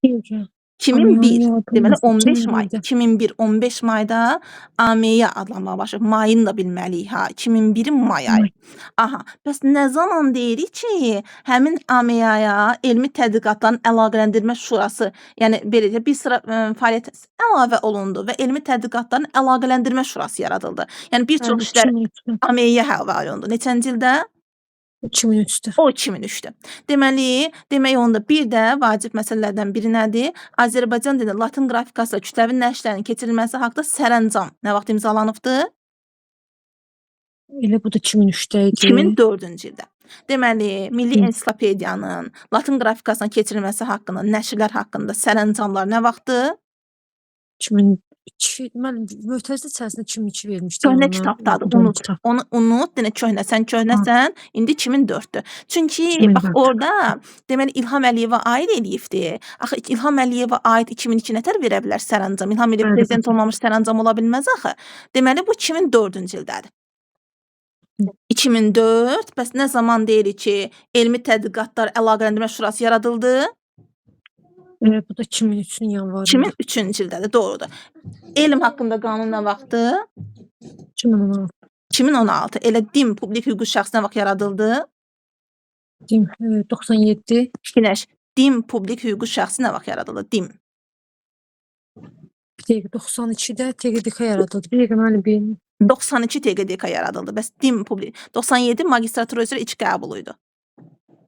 Yox. 2001, deməli 15 may 2001-də. 2001 15 mayda AMY adlanmağa başlayıb. Mayını da bilməliyik ha. 2001-in may ayı. May. Aha, bəs nə zaman deyirik ki, həmin AMY-ya Elmi Tədqiqatların Əlaqələndirmə Şurası, yəni belə deyək, bir sıra fəaliyyət əlavə olundu və Elmi Tədqiqatların Əlaqələndirmə Şurası yaradıldı. Yəni bir çox Bəli, işlər 2003-də. AMY-yə həvalə olundu. Neçənci ildə? 2003-də. O 2003-dür. Deməli, demək onda bir də vacib məsələlərdən biri nədir? Azərbaycan dilində latın qrafikası ilə kütləvi nəşrlərin keçirilməsi haqqında sərəncam nə vaxt imzalanıbdı? Elə bu da 2003-də idi. 2004-cü ildə. Deməli, Milli Hı. Ensiklopediyanın latın qrafikasına keçirilməsi haqqında nəşrlər haqqında sərəncamlar nə vaxtdır? 2002 müəllim mötərizə içərisində 2002 vermişdi Köhnə ona. kitabdadır, Okuduğum unut. kitab. Onu unut, denə köhnə, sən köhnəsən, indi 2004-dür. Çünki bax 2004. orada deməli İlham Əliyevə aid eləyibdi. Axı İlham Əliyevə aid 2002 nətər verə bilər sərəncam? İlham Əliyev Bəli, prezident bəli. olmamış sərəncam ola bilməz axı. Deməli bu 2004-cü ildədir. Hı. 2004, bəs nə zaman deyirik ki, Elmi Tədqiqatlar Əlaqələndirmə Şurası yaradıldı? Bu da 2003-ün yanvarında. 2003-cü ildədir, doğrudur. Elm haqqında qanun nə vaxtdır? 2016. 2016. Elə DİM publik hüquqi şəxs nə vaxt yaradıldı? DİM 97. Günəş, DİM publik hüquqi şəxsi nə vaxt yaradıldı? DİM. Bir dəqiqə 92-də TQDK yaradıldı. Bir dəqiqə müəllim bir 92 TQDK yaradıldı. Bəs DİM publik 97 magistratura üzrə ilk qəbulu idi.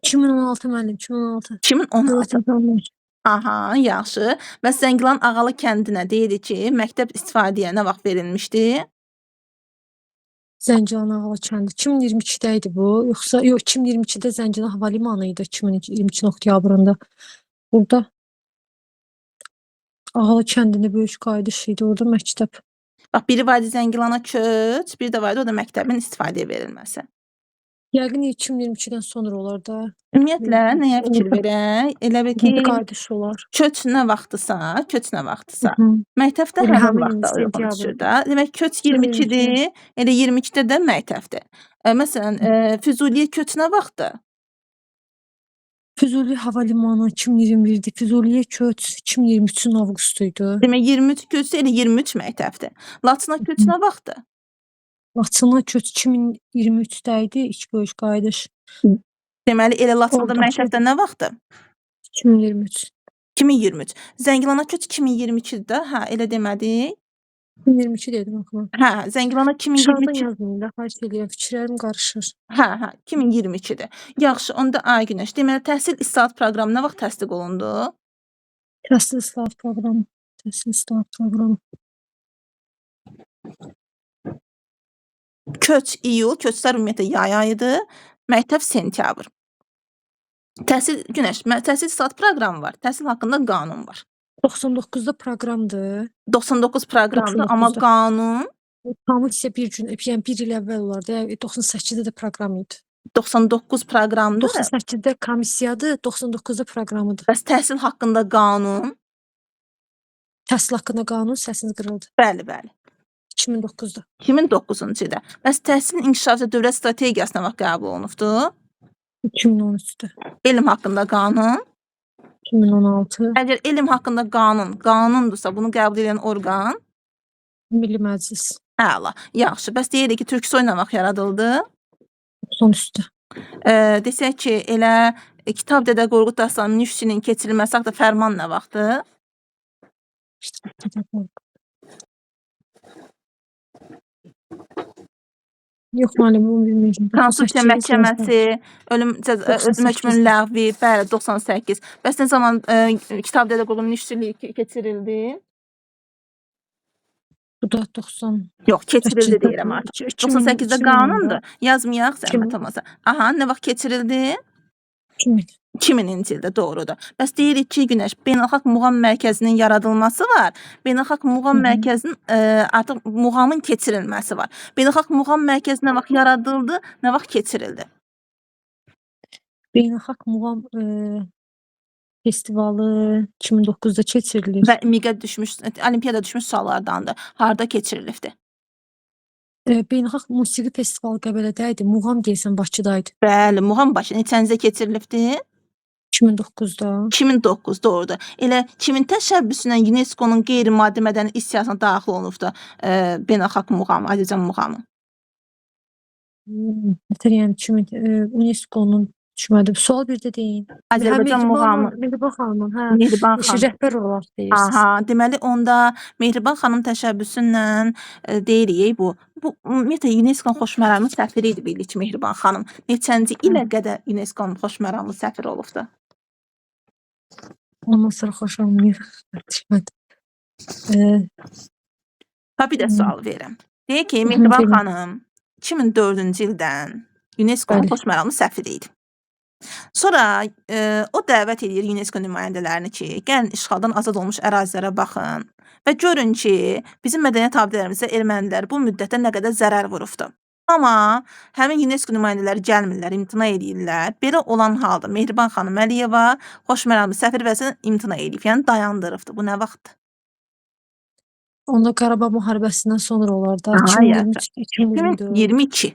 2016 müəllim 2016. 2016. Dövlət imtahanları. Aha, yaxşı. Bəs Zəngilan Ağalı kəndinə deyirdi ki, məktəb istifadəyə nə vaxt verilmişdi? Zəngilan Ağalı kəndi 2022-də idi bu. Yoxsa yox 2022-də Zəngilan hava limanı idi 2022 oktyabrında. Burada Ağalı kəndində böyük qayıdış idi. Orada məktəb. Bax, biri var idi Zəngilana köç, bir də var idi o da məktəbin istifadəyə verilməsi. Yəqin 2022-dən sonra olar da. Ümumiyyətlə nəyə fikir verək? Elə bil ki, Qayıdış olar. Köç nə vaxtısa, köç nə vaxtısa. Hı. Məktəbdə Elə həmin həmin vaxtda il uyğun sentyabrda. düşür də. Demək köç 22-dir, elə 22-də də məktəbdir. Məsələn, Füzuliyə köç nə vaxtdır? Füzuli Hava Limanı 2021-dir. Füzuliyə köç 2023-ün avqustu idi. Demək 23 köçsə elə 23 məktəbdir. Laçına köç nə vaxtdır? Laçına köç 2023-də idi ilk böyük qayıdış. Deməli elə Laçında Ordakı məktəbdə nə vaxtdır? 2023. 2023. Zəngilana köç 2022-dir də. Hə, elə demədik. 2022 dedim axı. Hə, Zəngilana Aşağıdan 2022. yazmayın da, xahiş edirəm, fikirlərim qarışır. Hə, hə, 2022-dir. Yaxşı, onda ay Günəş. Deməli təhsil islahat proqramı nə vaxt təsdiq olundu? Təhsil islahat proqramı. Təhsil islahat proqramı. Köç iyul, köçlər ümumiyyətlə yay ayıdır. Məktəb sentyabr. Təhsil Günəş, təhsil islahat proqramı var. Təhsil haqqında qanun var. 99-da proqramdır. 99 proqramdır, amma 99-da. qanun Komissiya bir gün, yəni bir il əvvəl olardı. Yəni 98-də də proqram idi. 99 proqramdır. 98-də komissiyadır, 99-da proqramıdır. Bəs təhsil haqqında qanun? Təhsil haqqında qanun, səsiniz qırıldı. Bəli, bəli. 2009-da. 2009-cu ildə. Bəs təhsilin inkişafı dövlət strategiyası nə vaxt qəbul olunubdu? 2013-də. Elm haqqında qanun. 2016. Əgər elm haqqında qanun qanundursa, bunu qəbul edən orqan Milli Məclis. Əla. Yaxşı. Bəs deyirik ki, Türksoy nə vaxt yaradıldı? 93-də. Desək ki, elə Kitab Dədə Qorqud dastanının 13 ilin keçirilməsi haqqında fərman nə vaxtdır? Kitab Dədə Qorqud. Yox müəllim, bunu bilmirəm. Konstitusiya 98-də Məhkəməsi, ölüm cəza, ölüm hökmünün 98-də. ləğvi, bəli, 98. Bəs nə zaman Kitab Dədə Qorqudun 13 illik keçirildi? Bu da 90. Yox, keçirildi deyirəm artıq. 98-də 2010-da. qanundur. Yazmayaq zəhmət 2000. olmasa. Aha, nə vaxt keçirildi? 2000. 2000-ci ildə, doğrudur. Bəs deyirik ki, Günəş, Beynəlxalq Muğam Mərkəzinin yaradılması var. Beynəlxalq Muğam Mərkəzinin artıq muğamın keçirilməsi var. Beynəlxalq Muğam Mərkəzi nə vaxt yaradıldı, nə vaxt keçirildi? Beynəlxalq Muğam festivalı 2009-da keçirilir. Və MİQ-ə düşmüş, olimpiyada düşmüş suallardandır. Harda keçirilibdir? Beynəlxalq Musiqi Festivalı Qəbələdə idi. Muğam deyəsən Bakıda idi. Bəli, Muğam Bakı neçənci keçirilibdir? 2009-da. 2009, doğrudur. Elə kimin təşəbbüsü ilə UNESCO-nun qeyri-maddi mədəni irs siyahısına daxil olunubdur beynəlxalq muğam, Azərbaycan muğamı? Nətər yəni 2000 UNESCO-nun düşmədim. Sual bir də deyin. Hə, Azərbaycan Mehriban, muğamı. Mehriban xanımın, hə. Mehriban xanım. Rəhbər olaraq deyirsiniz. Aha, deməli onda Mehriban xanım təşəbbüsü ilə deyirik bu. Bu ümumiyyətlə UNESCO-nun xoşməramlı səfiri idi bilirik ki, Mehriban xanım. Neçənci ilə qədər UNESCO-nun xoşməramlı səfiri olubdu? Ondan sonra xoşalmayır. Düşmədim. Ha, bir də sual verirəm. Deyir ki, Mehriban Verin. xanım 2004-cü ildən UNESCO-nun xoşməramlı səfiri idi. Sonra o dəvət edir UNESCO nümayəndələrini ki, gəlin işğaldan azad olmuş ərazilərə baxın və görün ki, bizim mədəniyyət abidələrimizə ermənilər bu müddətdə nə qədər zərər vurubdur. Amma həmin UNESCO nümayəndələri gəlmirlər, imtina eləyirlər. Belə olan halda Mehriban xanım Əliyeva xoşməramlı səfir vəzifəsindən imtina eləyib, yəni dayandırıbdır. Bu nə vaxtdır? Onda Qarabağ müharibəsindən sonra olar da. Aha, 2023, 2024. 2022.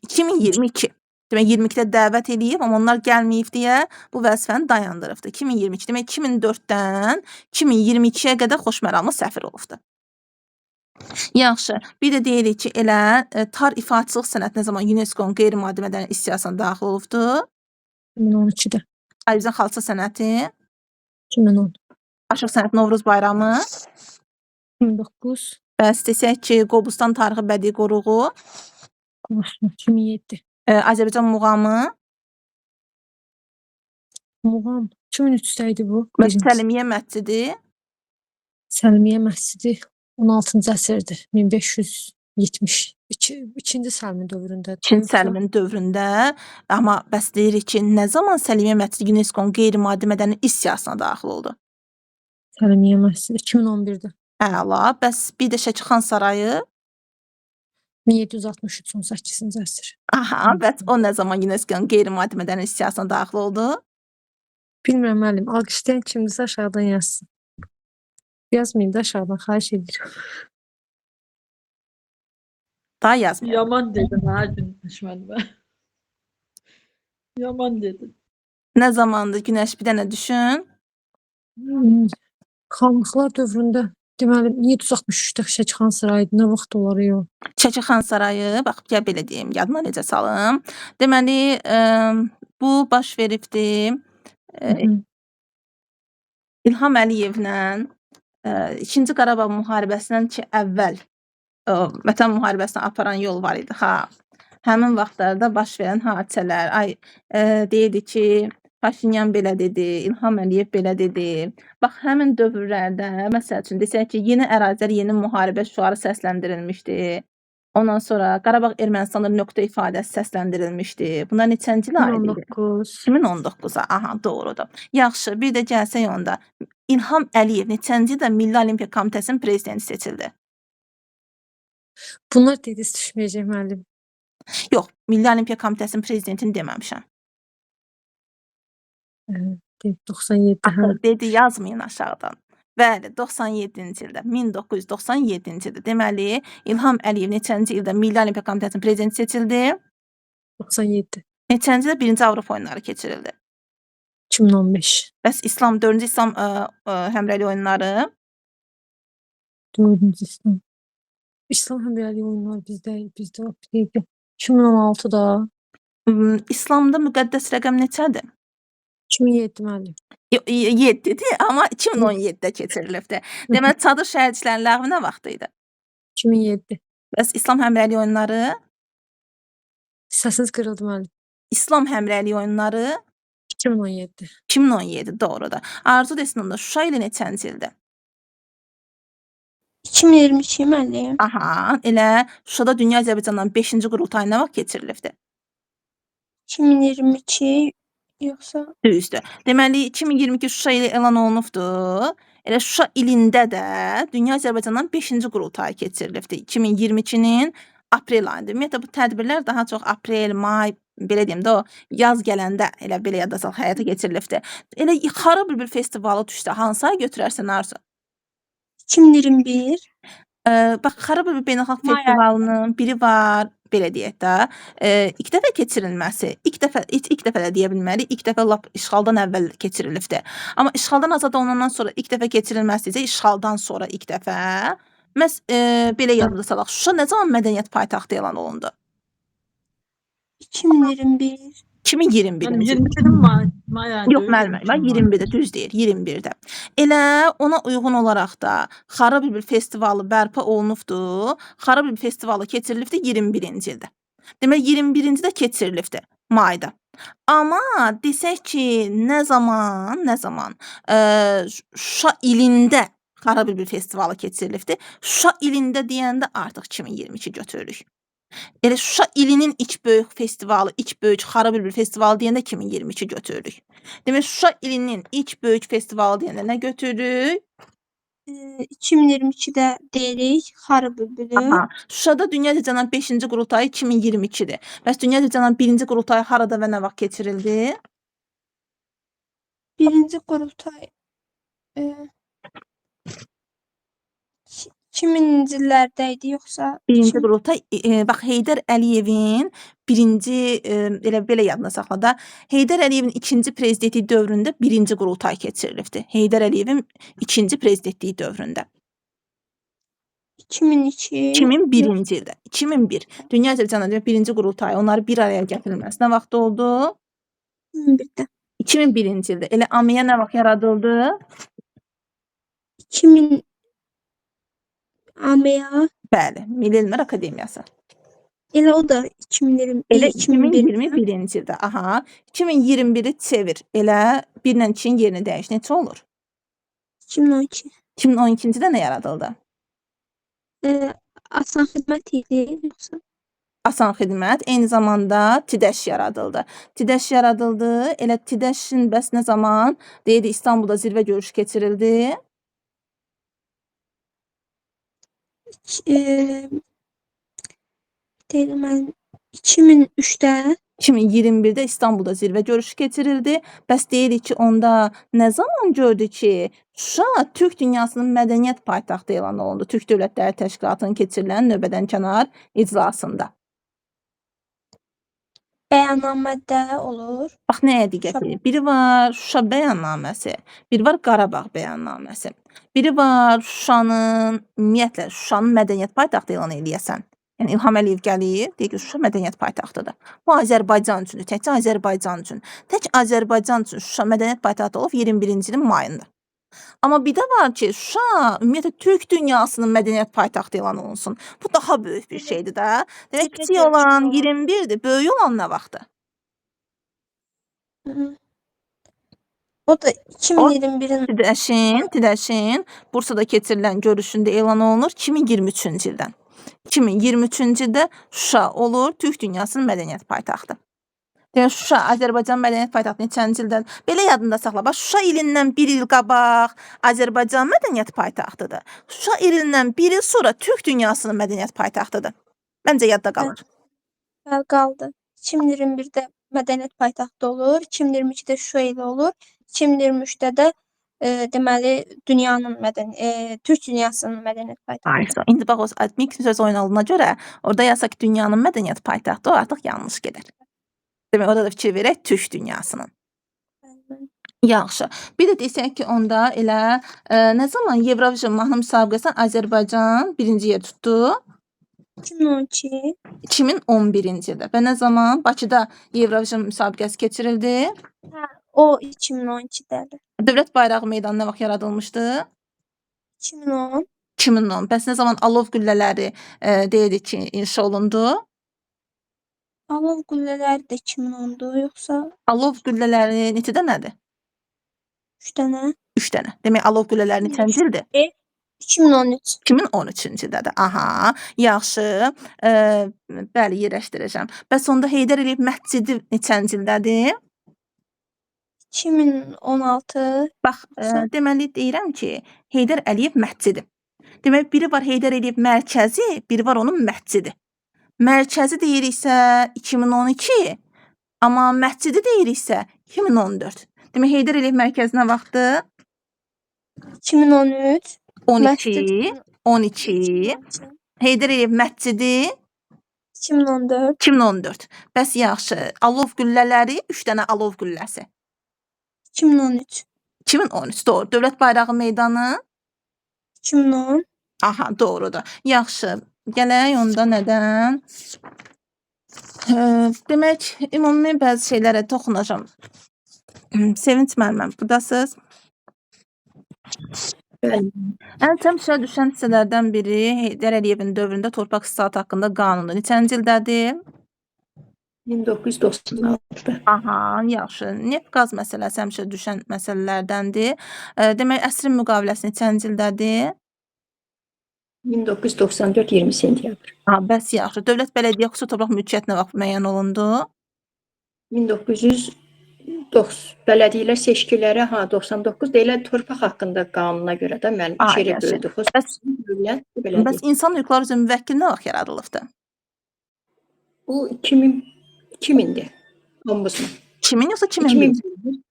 2022. Demək 22-də dəvət eləyib, amma onlar gəlməyib deyə bu vəzifəni dayandırıbdır. 2022. Demək 2004-dən 2022-yə qədər xoşməramlı səfir olubdur. Yaxşı, bir də deyirik ki, elə tar ifaçılıq sənəti nə zaman UNESCO-nun qeyri-maddi mədəni irs siyahısına daxil olubdur? 2012-də. Azərbaycan xalça sənəti, 2010. Aşıq sənət Novruz bayramı. 2009. Bəs desək ki, Qobustan tarixi bədii qoruğu, 2007. Azərbaycan muğamı, Muğam 2003-də idi bu. bəs Birincisi. Səlimiyyə məscidi, Səlimiyyə məscidi 16-cı əsrdir. 1572 ikinci Səlimin dövründədir. İkinci Yoxsa Səlimin dövründə, amma bəs deyirik ki, nə zaman Səlimiyyə məscidi UNESCO-nun qeyri-maddi mədəni irs siyahısına daxil oldu? Səlimiyyə məscidi 2011-də. Əla, bəs bir də Şəki Xan Sarayı, 1763 18-ci əsr. Aha, bəs o nə zaman UNESCO-nun qeyri-maddi mədəni siyahısına daxil oldu? Bilmirəm müəllim, alqışlayan kimdirsə aşağıdan yazsın. Yazmayın da aşağıdan, xahiş edirəm. Daha yazmayalım. Yaman dedin ha Günəş müəllimə. Yaman dedin. Nə zamandır Günəş, bir dənə düşün. Xanlıqlar dövründə, deməli 1763-də Şəki xan sarayı nə vaxt olar yox? Şəki xan sarayı, bax gəl belə deyim, yadıma necə salım. Deməli, bu baş veribdi. İlham Əliyevlə İkinci Qarabağ müharibəsindən ki əvvəl o, Vətən müharibəsinə aparan yol var idi. Ha. Həmin vaxtlarda baş verən hadisələr, ay deyirdi ki, Paşinyan belə dedi, İlham Əliyev belə dedi. Bax həmin dövrlərdə məsəl üçün desək ki, yeni ərazilər, yeni müharibə şüarı səsləndirilmişdi. Ondan sonra Qarabağ Ermənistanın nöqtə ifadəsi səsləndirilmişdi. Bunlar neçənci ilə aid idi? 2019. 2019-a. Aha, doğrudur. Yaxşı, bir də gəlsək onda. İlham Əliyev neçənci ildə Milli Olimpiya Komitəsinin prezidenti seçildi? Bunlar dediniz düşməyəcək müəllim. Yox, Milli Olimpiya Komitəsinin prezidentini deməmişəm. 97 hə. Axı dedi, yazmayın aşağıdan. Bəli, 97-ci ildə, 1997-ci ildə. Deməli, İlham Əliyev neçənci ildə Milli Olimpiya Komitəsinin prezidenti seçildi? 97. Neçənci ildə birinci Avropa oyunları keçirildi? 2015. Bəs İslam 4-cü İslam həmrəylik oyunları? 4-cü İslam. İslam həmrəylik oyunları bizdə yox idi. 2016-da. İslamda müqəddəs rəqəm neçədir? 2007 müəllim. 7-dir, amma 2017-də keçirilibdir. Deməli, çadır şəhərciklərinin ləğvi nə vaxt idi? 2007. Bəs İslam həmrəylik oyunları? Səsiniz qırıldı müəllim. İslam həmrəylik oyunları 2017. 2017, doğrudur. Arzu desin onda, Şuşa ili neçənci ildir? 2022 müəllim. Aha, elə Şuşada Dünya Azərbaycandan 5-ci qurultayı nə vaxt keçirilibdir? 2022 yoxsa Düzdür. Deməli 2022 Şuşa ili elan olunubdur. Elə Şuşa ilində də Dünya Azərbaycandan 5-ci qurultayı keçirilibdir. 2022-nin aprel ayında. Ümumiyyətlə bu tədbirlər daha çox aprel, may, belə deyim də o yaz gələndə elə belə yadda sal həyata keçirilibdir. Elə Xarı Bülbül festivalı düşsə hansı ay götürərsən Arzu? 2021. Bax Xarı Bülbül beynəlxalq May ayı. festivalının biri var, belə deyək də, ilk dəfə keçirilməsi, ilk dəfə ilk dəfə də deyə bilmərik, ilk dəfə lap işğaldan əvvəl keçirilibdir. Amma işğaldan azad olunandan sonra ilk dəfə keçirilməsi isə işğaldan sonra ilk dəfə. Məhz belə yadda salaq. Şuşa nə zaman mədəniyyət paytaxtı elan olundu? 2021. 2021-ci Mənim ildə. 22-nin may ayı Yox deyil, müəllim, 22-nin bax may. 21-də düz deyir, 21-də. Elə ona uyğun olaraq da Xarı Bülbül festivalı bərpa olunubdur. Xarı Bülbül festivalı keçirilibdir 21-ci ildə. Demək 21-ci də keçirilibdir mayda. Amma desək ki, nə zaman Şuşa ilində Xarı Bülbül festivalı keçirilibdir. Şuşa ilində deyəndə artıq 2022 götürürük. Elə Şuşa ilinin ilk böyük festivalı, ilk böyük Xarı Bülbül festivalı deyəndə 2022 götürürük. Demək Şuşa ilinin ilk böyük festivalı deyəndə nə götürürük? 2022-də deyirik Xarı Bülbülü. Aha. Şuşada Dünya Azərbaycanın 5-ci qurultayı 2022-dir. Bəs Dünya Azərbaycanın 1-ci qurultayı harada və nə vaxt keçirildi? Birinci qurultay 2000-ci illərdə idi yoxsa Birinci qurultay bax Heydər Əliyevin birinci elə belə yadında saxla da. Heydər Əliyevin ikinci prezidentlik dövründə birinci qurultay keçirilibdir. Heydər Əliyevin ikinci prezidentliyi dövründə. 2002 2001-ci ildə. 2001. Dünya Azərbaycanın demək birinci qurultayı onları bir araya gətirilməsi nə vaxt oldu? 2001-də. 2001-ci ildə. Elə AMİA nə vaxt yaradıldı? 2000 AMİA Bəli, Milli Elmlər Akademiyası. Elə o da 2020 Elə 2001-də. 2021-ci ildə. Aha. 2021-i çevir. Elə 1 ilə 2-nin yerini dəyiş. Neçə olur? 2012. 2012-ci də nə yaradıldı? Asan xidmət idi yoxsa? Asan xidmət, eyni zamanda TİDƏŞ yaradıldı. TİDƏŞ yaradıldı. Elə TİDƏŞ-in bəs nə zaman deyirdi İstanbulda zirvə görüşü keçirildi? Deyirəm mən 2003-də. 2021-də İstanbulda zirvə görüşü keçirildi. Bəs deyirik ki, onda nə zaman gördü ki, Şuşa Türk dünyasının mədəniyyət paytaxtı elan olundu Türk Dövlətləri Təşkilatının keçirilən növbədənkənar iclasında. Bəyannamədə olur. Bax nəyə diqqət edin. Biri var Şuşa bəyannaməsi, biri var Qarabağ bəyannaməsi. Biri var Şuşanın, ümumiyyətlə Şuşanın mədəniyyət paytaxtı elan eləyəsən. Yəni İlham Əliyev gəlir, deyir ki, Şuşa mədəniyyət paytaxtıdır. Bu Azərbaycan üçündür, təkcə Azərbaycan üçün. Tək Azərbaycan üçün Şuşa mədəniyyət paytaxtı olub 21-ci ilin mayında. Amma bir də var ki, Şuşa ümumiyyətlə Türk dünyasının mədəniyyət paytaxtı elan olunsun. Bu daha böyük bir şeydir də. Demək kiçik olan 21-dir, böyük olan nə vaxtdır? O da 2021-in TİDƏŞ-in Bursada keçirilən görüşündə elan olunur 2023-cü ildən. 2023-cü ildə Şuşa olur Türk dünyasının mədəniyyət paytaxtı. Demək Şuşa Azərbaycan mədəniyyət paytaxtı neçənci ildən? Belə yadında saxla. Bax Şuşa ilindən bir il qabaq Azərbaycan mədəniyyət paytaxtıdır. Şuşa ilindən bir il sonra Türk dünyasının mədəniyyət paytaxtıdır. Məncə yadda qalır. Bəli, qaldı. 2021-də mədəniyyət paytaxtı olur, 2022-də Şuşa ili olur, 2023-də də deməli dünyanın Türk dünyasının mədəniyyət paytaxtı. Ay, indi bax o admik söz oynalığına görə orada yazsa ki, dünyanın mədəniyyət paytaxtı, o artıq yanlış gedər. Demək orada da fikir verək Türk dünyasının. Bəli. Yaxşı. Bir də desək ki, onda elə nə zaman Eurovision mahnı müsabiqəsində Azərbaycan birinci yer tutdu? 2012. 2011-ci ildə. Və nə zaman Bakıda Eurovision müsabiqəsi keçirildi? Hə, o 2012-dədir. Dövlət bayrağı meydanı nə vaxt yaradılmışdı? 2010. 2010. Bəs nə zaman alov qüllələri deyirdik ki, inşa olundu? Alov qüllələri də 2010-dur, yoxsa? Alov qüllələri neçə dənədir? 3 dənə. 3 dənə. Demək alov qüllələri neçənci ildir? 2013. 2013-cü ildədir. Aha, yaxşı. Bəli, yerləşdirəcəm. Bəs onda Heydər Əliyev məscidi neçənci ildədir? 2016. Bax, deməli deyirəm ki, Heydər Əliyev məscidi. Demək biri var Heydər Əliyev mərkəzi, biri var onun məscidi. Mərkəzi deyiriksə 2012, amma məscidi deyiriksə 2014. Demək Heydər Əliyev mərkəzi nə vaxtdır? 2013. 12, 12. Heydər Əliyev məscidi 2014. 2014. Bəs yaxşı, alov qüllələri, 3 dənə alov qülləsi. 2013. 2013, doğru. Dövlət bayrağı meydanı 2010. Aha, doğrudur. Yaxşı. Gələk onda nədən? Demək, ümumi bəzi şeylərə toxunacağam. Sevinç müəlliməm, buradasınız? Bəli. Ən təmsilə düşən hissələrdən biri Heydər Əliyevin dövründə torpaq islahatı haqqında qanundur. Neçənci ildədir? 1996. Aha, yaxşı. Neft qaz məsələsi həmişə düşən məsələlərdəndir. Demək, əsrin müqaviləsi neçənci ildədir? 1994 20 sentyabr. Ha, bəs yaxşı. Dövlət bələdiyyə xüsusi torpaq mülkiyyəti nə vaxt müəyyən olundu? 1990 bələdiyyələr seçkiləri ha 99 da elə torpaq haqqında qanuna görə də müəllim Ay, yerə yaxşı. böldü. Bəs, Xüsusi dövlət bələdiyyə. bəs insan hüquqları üzrə müvəkkil nə vaxt yaradılıbdı? Bu 2000-dir. Ombudsman. 2000 yoxsa 2001? 2001.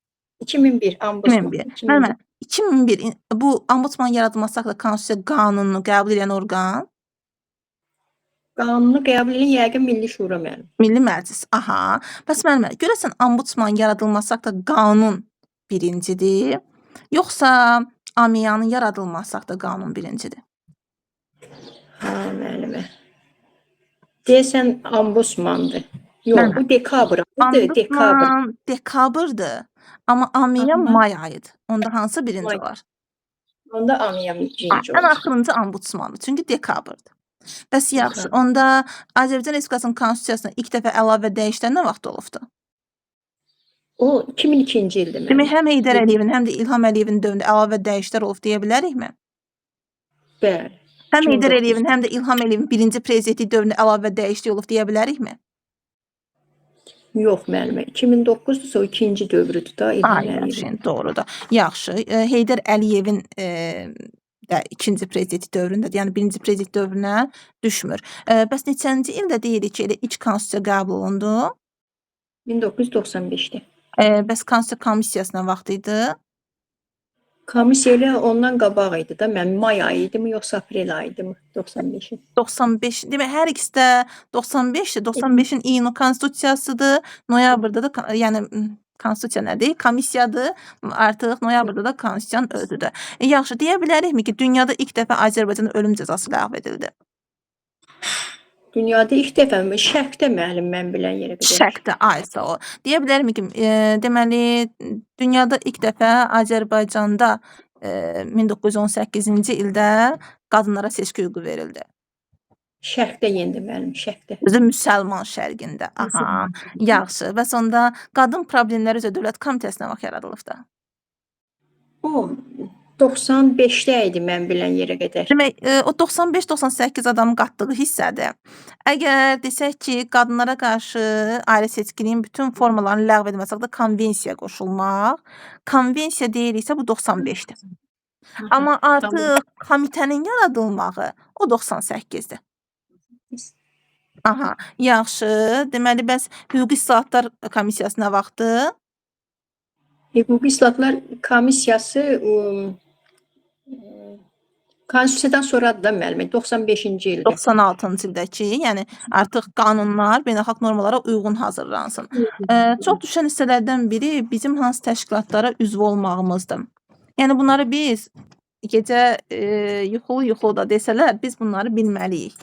2001 ombudsman. 2001. Müəllimə, 2001 bu ombudsman yaradılması haqqında konstitusiya qanununu qəbul edən orqan Qanunu qəbul edən yəqin Milli Şura müəllim. Milli Məclis. Aha. Bəs müəllimə, görəsən ombudsman yaradılması haqqında qanun birincidir, yoxsa AMİA-nın yaradılması haqqında qanun birincidir? Ha, müəllimə. Deyəsən ombudsmandır. Yox, Müəllimə, bu dekabr ayıdır, dekabr. Ombudsman dekabrdır, amma AMİA may ayıdır. Onda hansı birinci May. olar? Onda AMİA birinci Ən olur. axırıncı ombudsmandır, çünki dekabrdır. Bəs yaxşı, Dekabr. onda Azərbaycan Respublikasının konstitusiyasına ilk dəfə əlavə dəyişikliklər nə vaxt olubdu? O 2002-ci ildir Demək, müəllim. həm Heydər Əliyevin, həm də İlham Əliyevin dövründə əlavə dəyişikliklər olub deyə bilərikmi? Bəli. Həm Heydər 2009. Əliyevin, həm də İlham Əliyevin birinci prezidentlik dövründə əlavə dəyişiklik olub deyə bilərikmi? Yox müəllimə, 2009-dursa o ikinci dövrüdür da İlham Ay, Əliyevin. yaxşı, doğrudur. Yaxşı, Heydər Əliyevin də ikinci prezidentlik dövründədir. Yəni birinci prezident dövrünə düşmür. Bəs neçənci ildə deyirik ki, elə ilk konstitusiya qəbul olundu? 1995-də. Bəs konstitusiya komissiyası nə vaxt idi? Komissiya elə ondan qabaq idi da, mən may ayı idimi yoxsa aprel ayı idimi 95-in. 95. Demək hər ikisi də 95-dir. 95-in iyunu konstitusiyasıdır. Noyabrda da yəni konstitusiya nədir? Komissiyadır. Artıq noyabrda da konstitusiyanın özüdür. Yaxşı, deyə bilərikmi ki, dünyada ilk dəfə Azərbaycanda ölüm cəzası ləğv edildi? Dünyada ilk dəfə mi? Şərqdə müəllim mən bilən yerə qədər. Şərqdə, ay sağ ol. Deyə bilərikmi ki, deməli dünyada ilk dəfə Azərbaycanda 1918-ci ildə qadınlara seçki hüququ verildi? Şərqdə yenə də müəllim, şərqdə. Özü müsəlman şərqində. Aha, yaxşı. Bəs onda qadın problemləri üzrə Dövlət Komitəsi nə vaxt yaradılıbdı? O 95-də idi mən bilən yerə qədər. Demək, o 95-98 adamın qatdığı hissədir. Əgər desək ki, qadınlara qarşı ailə seçkiliyin bütün formalarının ləğv edilməsi haqqında konvensiyaya qoşulmaq, konvensiya deyiriksə bu 95-dir. Amma artıq komitənin yaradılmağı o 98-dir. Aha, yaxşı. Deməli, bəs Hüquqi İslahatlar Komissiyası nə vaxtdır? Hüquqi İslahatlar Komissiyası Konstitusiyadan sonradır da müəllim, 95-ci ildə. 96-cı ildəki, yəni artıq qanunlar beynəlxalq normalara uyğun hazırlansın. Çox düşən hissələrdən biri bizim hansı təşkilatlara üzv olmağımızdır. Yəni bunları biz gecə yuxulu-yuxulu da desələr, biz bunları bilməliyik.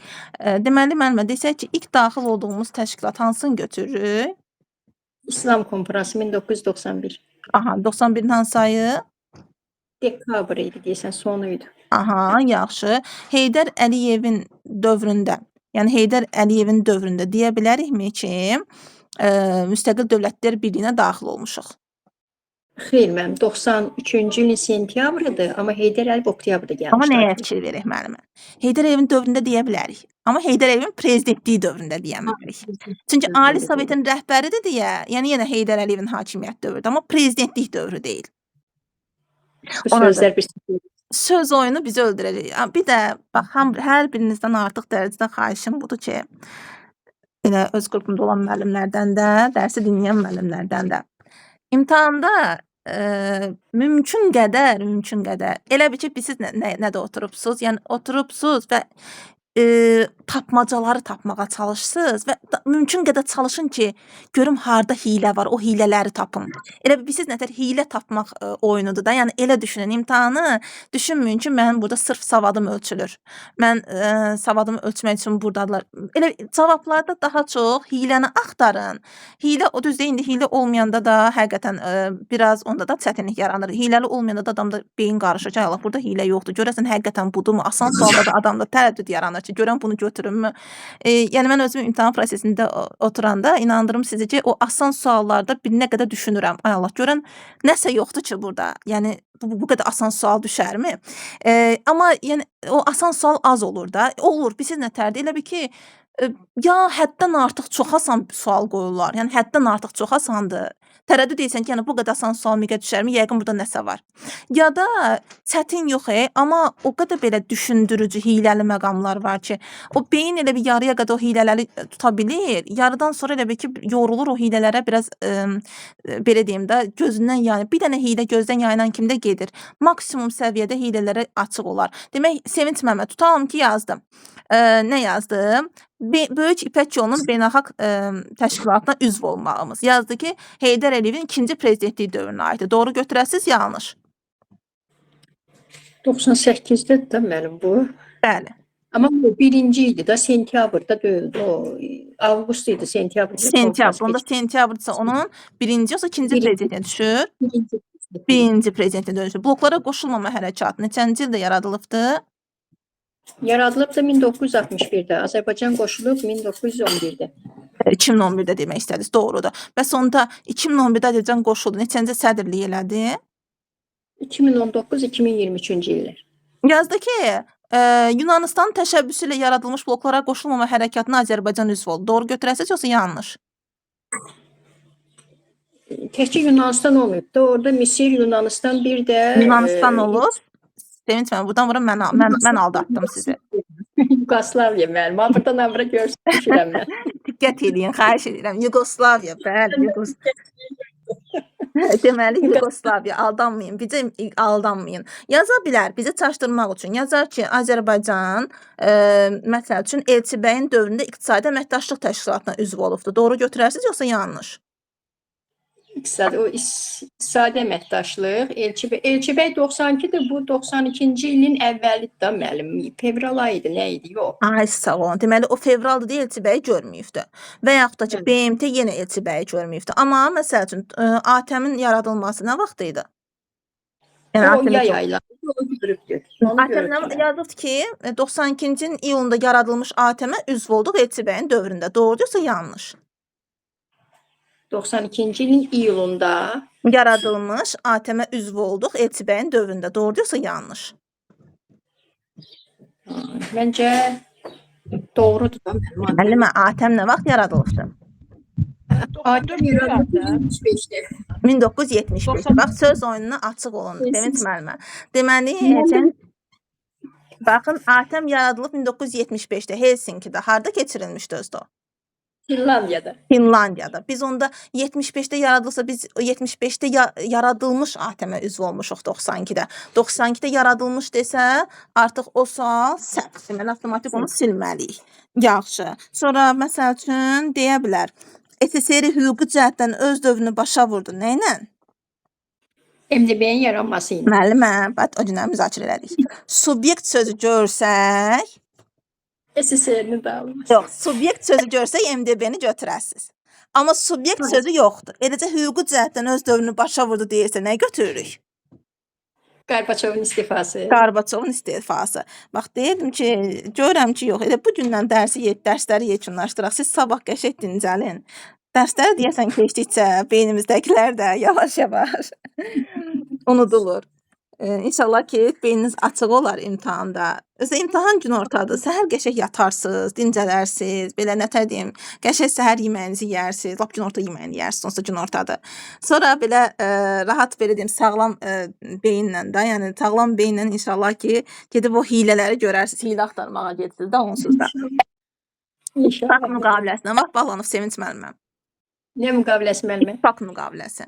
Deməli, müəllimə desək ki, ilk daxil olduğumuz təşkilat hansını götürürük? İslam Konfransı 1991. Aha, 91-in hansı ayı? Dekabr idi deyəsən, sonu idi. Aha, yaxşı. Heydər Əliyevin dövründə, yəni Heydər Əliyevin dövründə deyə bilərikmi ki, Müstəqil Dövlətlər Birliyinə daxil olmuşuq? Xeyr, mənim 93-cü ilin sentyabrıdır, amma Heydər Əliyev oktyabrda gəlmişdi. Amma nəyə fikir verək müəllimə? Heydər Əliyevin dövründə deyə bilərik. Amma Heydər Əliyevin prezidentliyi dövründə deyə bilmərik. Çünki Ali Sovetin rəhbəridir deyə, yəni yenə Heydər Əliyevin hakimiyyət dövrüdür, amma prezidentlik dövrü deyil. Bu sözlər bir söz oyunu bizi öldürəcək. Bir də bax, hər birinizdən artıq dərəcədə xahişim budur ki, elə öz qrupumda olan müəllimlərdən də, dərsi dinləyən müəllimlərdən də imtahanda mümkün qədər, elə bil ki, siz nədə oturubsuz, yəni oturubsuz və tapmacaları tapmağa çalışırsınız və mümkün qədər çalışın ki, görüm harda hiylə var, o hiylələri tapın. Elə bil siz nətər hiylə tapmaq oyunudur da. Yəni elə düşünün imtahanı, düşünməyin ki, mənim burada sırf savadım ölçülür. Mən savadımı ölçmək üçün burdadırlar. Elə cavablarda daha çox hiyləni axtarın. Hiylə o düz deyil, indi hiylə olmayanda da həqiqətən biraz onda da çətinlik yaranır. Hiyləli olmayanda da adamda beyin qarışır ki, ay Allah, burada hiylə yoxdur. Görəsən həqiqətən budurmu? Asan sualda da adamda tərəddüd yaranır ki, görən bunu götürünmü? Yəni mən özüm imtahan prosesində oturanda inandırım sizi ki, o asan suallarda bir nə qədər düşünürəm. Ay Allah, görən nəsə yoxdur ki burada. Yəni bu qədər asan sual düşərmi? Amma yəni o asan sual az olur da. Olur, bilirsiz nətərdir? Elə bil ki, ya həddən artıq çox asan sual qoyurlar. Yəni həddən artıq çox asandır. Tərəddüd edirsən ki, yəni bu qədər asan sual miqə düşərmi? Yəqin burada nəsə var. Ya da çətin yox, amma o qədər belə düşündürücü, hiyləli məqamlar var ki, o beyin elə bir yarıya qədər o hiylələri tuta bilir. Yarıdan sonra elə bil ki, yorulur o hiylələrə biraz belə deyim də, gözündən yəni bir dənə hiylə gözdən yayınan kimi də gedir. Maksimum səviyyədə hiylələrə açıq olar. Demək, Sevinç Məmməd, tutalım ki, yazdım. Nə yazdım? Böyük İpək Yolunun beynəlxalq təşkilatına üzv olmağımız. Yazdı ki, Heydər Əliyevin ikinci prezidentlik dövrünə aiddir. Doğru götürəsiz, yanlış. 98-də də müəllim bu. Bəli. Amma bu birinci idi da, sentyabrda deyildi o. Avqust idi, sentyabrda. Sentyabr. Onda sentyabrsa onun birinci yoxsa ikinci prezidentinə düşür? Birinci prezidentinə düşür. Bloklara qoşulmama hərəkatı neçənci ildə yaradılıbdı? Yaradılıb da 1961-də, Azərbaycan qoşulub 1911-də. 2011-də demək istədiniz, doğrudur. Bəs onda 2011-də Azərbaycan qoşuldu, neçənci sədrlik elədi? 2019-2023-cü illər. Yazdı ki, Yunanıstan təşəbbüsü ilə yaradılmış bloklara qoşulmama hərəkatına Azərbaycan üzv oldu. Doğru götürəsiniz yoxsa yanlış? Təkcə Yunanistan olmayıb da, orada Misir, Yunanistan bir də Yunanistan olub. Sevinç müəllim, buradan bura mən aldatdım sizi. Yugoslaviya müəllim. Ha, buradan bura görsünüşürəm mən. Diqqət eləyin, xahiş edirəm. Yugoslaviya, bəli, Deməli Yugoslaviya, aldanmayın, bizə aldanmayın. Yaza bilər, bizi çaşdırmaq üçün. Yazar ki, Azərbaycan, məsəl üçün Elçibəyin dövründə İqtisadi Əməkdaşlıq Təşkilatına üzv olubdur. Doğru götürərsiniz yoxsa yanlış? İqtisadi, o iqtisadi əməkdaşlıq, Elçibəy, Elçibəy 92-dir, bu 92-ci ilin əvvəlidir da müəllim. Fevral ayı idi, nə idi? Yox. Ay, sağ olun. Deməli, o fevralda da Elçibəyi görməyibdir. Və yaxud da ki, Bəli. BMT yenə Elçibəyi görməyibdir. Amma məsəl üçün, ATƏM-in yaradılması nə vaxt idi? Yəni O ATƏM-i yay çox ayları onu görübdür. Onu ATƏM nə görübdülər. yazıbdı ki, 92-ci iyulunda yaradılmış ATƏM-ə üzv olduq Elçibəyin dövründə. Doğrudur yoxsa yanlış? 92-ci ilin iyulunda Yaradılmış ATƏM-ə üzv olduq Elçibəyin dövründə. Doğrudur yoxsa yanlış? Ha, məncə doğrudur da müəllim. Müəllimə, ATƏM nə vaxt yaradılıbdı? ATƏM yaradıldı 1975-də. 1975. Bax, söz oyununa açıq olun, Sevinç müəllimə. Deməli, baxın, ATƏM yaradılıb 1975-də Helsinkidə. Harda keçirilmişdi özü də o? Finlandiyada. Finlandiyada. Biz onda 75-də yaradılsa biz 75-də yaradılmış ATƏM-ə üzv olmuşuq 92-də. 92-də yaradılmış desə, artıq o sual səhv. Deməli, avtomatik onu silməliyik. Yaxşı. Sonra məsəl üçün deyə bilər. SSR hüquqi cəhətdən öz dövrünü başa vurdu. Nə ilə? MDB-nin yaranması ilə. Müəllimə, bax o günləri müzakirə elədik. Subyekt sözü görsək, SSR-nin dağılması. yox, subyekt sözü görsək MDB-ni götürəsiniz. Amma subyekt sözü yoxdur. Eləcə hüquqi cəhətdən öz dövrünü başa vurdu deyirsə nə götürürük? Qarbaçovun istifası. Qarbaçovun istifası. Bax deyirdim ki, görürəm ki, yox, elə bu gündən dərsləri yekunlaşdıraq. Siz sabah qəşəng dincəlin. Dərsləri deyəsən keçdikcə beynimizdəkilər də yavaş-yavaş unudulur. İnşallah ki, beyniniz açıq olar imtahanda. Özü də imtahan günü ortadır. Səhər qəşəng yatarsınız, dincələrsiz, belə nətər deyim, qəşəng səhər yeməyinizi yeyərsiniz, lap günorta yeməyini yeyərsiniz, onsuz da günortadır. Sonra belə rahat belə deyim, sağlam beyinlə də, yəni sağlam beyinlə inşallah ki, gedib o hilələri görərsiniz, hilə axtarmağa gedirsiniz də onsuz da. İnşallah. İttifaq müqaviləsinə bax bağlanıb Sevinç müəllimə. Nə müqaviləsi müəllimə? İttifaq müqaviləsi.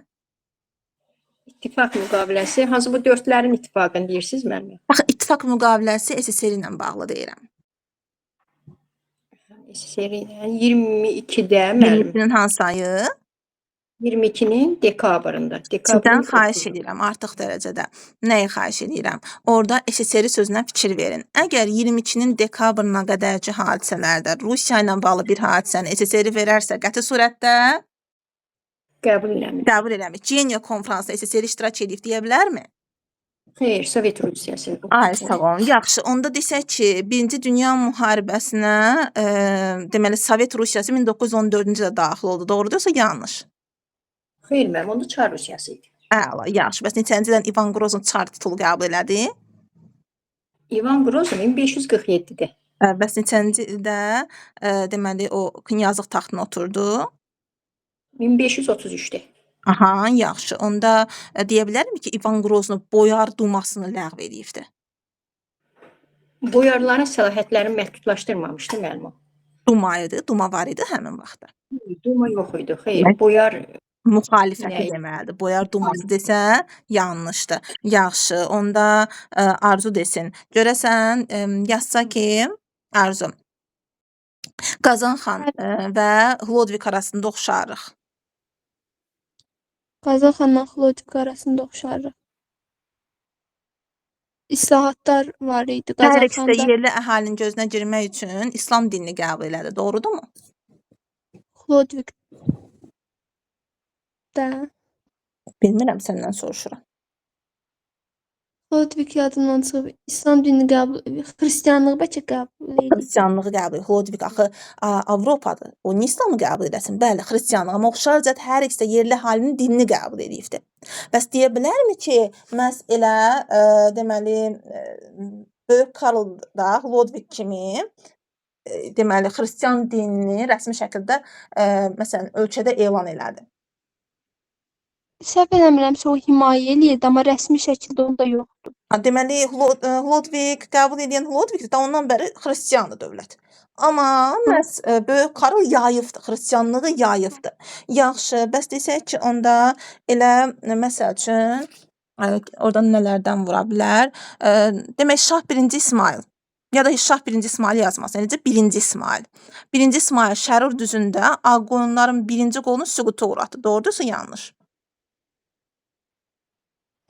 İttifaq müqaviləsi. Hansı bu dördlərin ittifaqını deyirsiniz müəllimə? Bax, ittifaq müqaviləsi SSR ilə bağlı deyirəm. SSR ilə 22-də müəllim. 22-nin hansı ayı? 22-nin dekabrında. Sizdən Dekabrın xahiş edirəm artıq dərəcədə. Nəyi xahiş edirəm? Orada SSR sözünə fikir verin. Əgər 22-nin dekabrına qədərki hadisələrdə Rusiya ilə bağlı bir hadisəni SSR verərsə, qəti surətdə Qəbul eləmir. qəbul eləmir. Ceneva konfransında SSR iştirak edib deyə bilərmi? Xeyr, Sovet Rusiyası. Ay, sağ olun. Yaxşı, onda desək ki, Birinci Dünya müharibəsinə, deməli Sovet Rusiyası 1914-cü ildə daxil oldu. Doğrudur yoxsa yanlış? Xeyr, müəllim, onda Çar Rusiyası idi. Əla, yaxşı. Bəs neçənci ildən İvan Grozny çar titulu qəbul elədi? İvan Grozny 1547-də. Bəs neçənci ildə, deməli o knyazlıq taxtına oturdu? 1533-də. Aha, yaxşı. Onda deyə bilərəm ki, İvan Grozny Boyar dumasını ləğv eləyibdi. Boyarların səlahiyyətlərini məhdudlaşdırmamışdı müəllim o. Duma idi, Duma var idi həmin vaxtda. Duma yox idi. Xeyr, boyar Müxalifəti Nə? deməlidir. Boyar duması desə yanlışdır. Yaxşı, onda Arzu desin. Görəsən yazsa ki, Arzu Qazan xan və Hlodvik arasında oxşarlıq. Qazan xanla Xlodvik arasında oxşarlıq. İslahatlar var idi Hər Qazan ikisi də xanda. yerli əhalinin gözünə girmək üçün İslam dinini qəbul elədi. Doğrudurmu? Xlodvik də. Bilmirəm, səndən soruşuram. Xlodvik yadımdan çıxıb. İslam dinini qəbul, xristianlığı bəlkə qəbul eləyib. Xristianlığı qəbul edir. Xlodvik axı Avropadır. O niyə İslamı qəbul eləsin? Bəli, xristianlıq, amma oxşar cəhət hər ikisi də yerli əhalinin dinini qəbul eləyibdi. Bəs deyə bilərmi ki, məhz elə deməli Böyük Karl da Xlodvik kimi deməli xristian dinini rəsmi şəkildə məsələn ölkədə elan elədi. Səhv eləmirəmsə o himayə eləyirdi, amma rəsmi şəkildə onda yoxdur. Ha, deməli Hlodvig qəbul edən Hlodvig də ondan bəri xristiandır dövlət. Amma məhz Böyük Karl yayıbdı, xristianlığı yayıbdı. Yaxşı, bəs desək ki, onda elə məsəl üçün oradan nələrdən vura bilər? Demək Şah 1-ci İsmayıl ya da Şah 1-ci İsmayıl yazmasın, eləcə 1-ci İsmayıl. 1-ci İsmayıl Şərur düzündə Ağqoyunların birinci qolunu süquta uğratdı. Doğrudursa yanlış?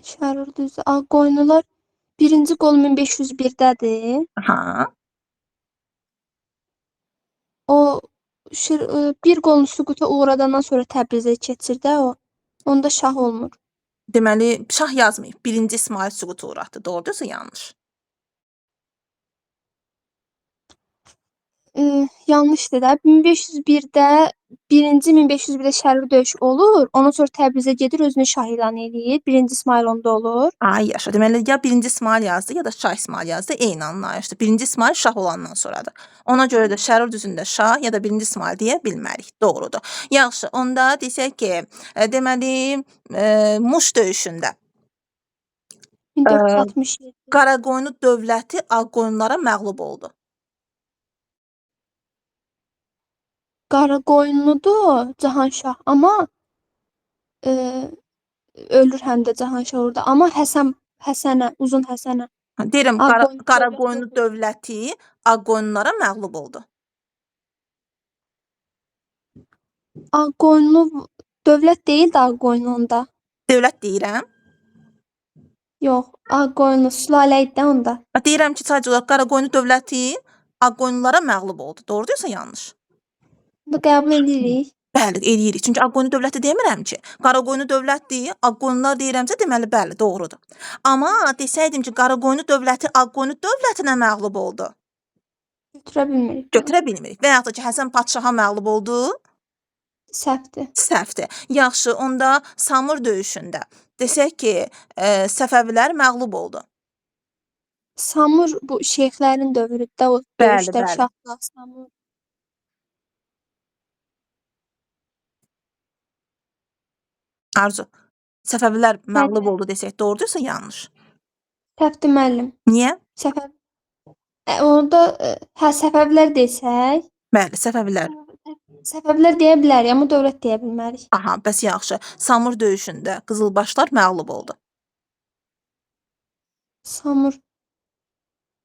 Şərur düzü. Ağqoyunlular birinci qol 1501-dədir. Aha. O bir qolunu süquta uğradandan sonra Təbrizə keçir də o. Onda şah olmur. Deməli şah yazmayıb. 1-ci İsmayıl süquta uğratdı. Doğrudursa yanlış? Yanlışdır da. 1501-də birinci 1501-də Şərur döyüşü olur. Ondan sonra Təbrizə gedir, özünü şah elan eləyir. Birinci İsmayıl onda olur. Ay yaşa. Deməli ya 1-ci İsmayıl yazdı, ya da Şah İsmayıl yazdı. Eyni anlayışdır. 1-ci İsmayıl şah olandan sonradır. Ona görə də Şərur düzündə şah ya da 1-ci İsmayıl deyə bilmərik. Doğrudur. Yaxşı, onda desək ki, deməli Muş döyüşündə 1467. Qaraqoyunlu dövləti Ağqoyunlara məğlub oldu. Qaraqoyunludur Cahanşah, amma ölür həm də Cahanşah orada. Amma Həsənə, Uzun Həsənə. Deyirəm, Ağqoyunlu Qaraqoyunlu dövləti dövləti Ağqoyunlara məğlub oldu. Ağqoyunlu dövlət deyildi Ağqoyunlu onda. Dövlət deyirəm. Yox, Ağqoyunlu sülalə idi də onda. Deyirəm ki, sadəcə olaraq Qaraqoyunlu dövləti Ağqoyunlulara məğlub oldu. Doğrudursa yanlış? Bunu qəbul edirik. Bəli, eləyirik. Çünki Ağqoyunlu dövləti demirəm ki. Qaraqoyunlu dövlətdir, Ağqoyunlular deyirəmsə, deməli bəli, doğrudur. Amma desəydim ki, Qaraqoyunlu dövləti Ağqoyunlu dövlətinə məğlub oldu. Götürə bilmirik. Götürə bilmirik. Və yaxud da ki, Həsən padşaha məğlub oldu. Səhvdir. Səhvdir. Yaxşı, onda Samur döyüşündə desək ki, Səfəvilər məğlub oldu. Samur bu şeyxlərin dövrüdür də o Bəli, döyüşlər, bəli. Şahdağ, Samur. Arzu, Səfəvilər məğlub Bəli. oldu desək doğrudursa yanlış? Səhvdir müəllim. Niyə? Səfəv onda hə Səfəvilər desək, Bəli, Səfəvilər. Səfəvilər deyə bilərik, amma dövlət deyə bilmərik. Aha, bəs yaxşı. Samur döyüşündə Qızılbaşlar məğlub oldu. Samur.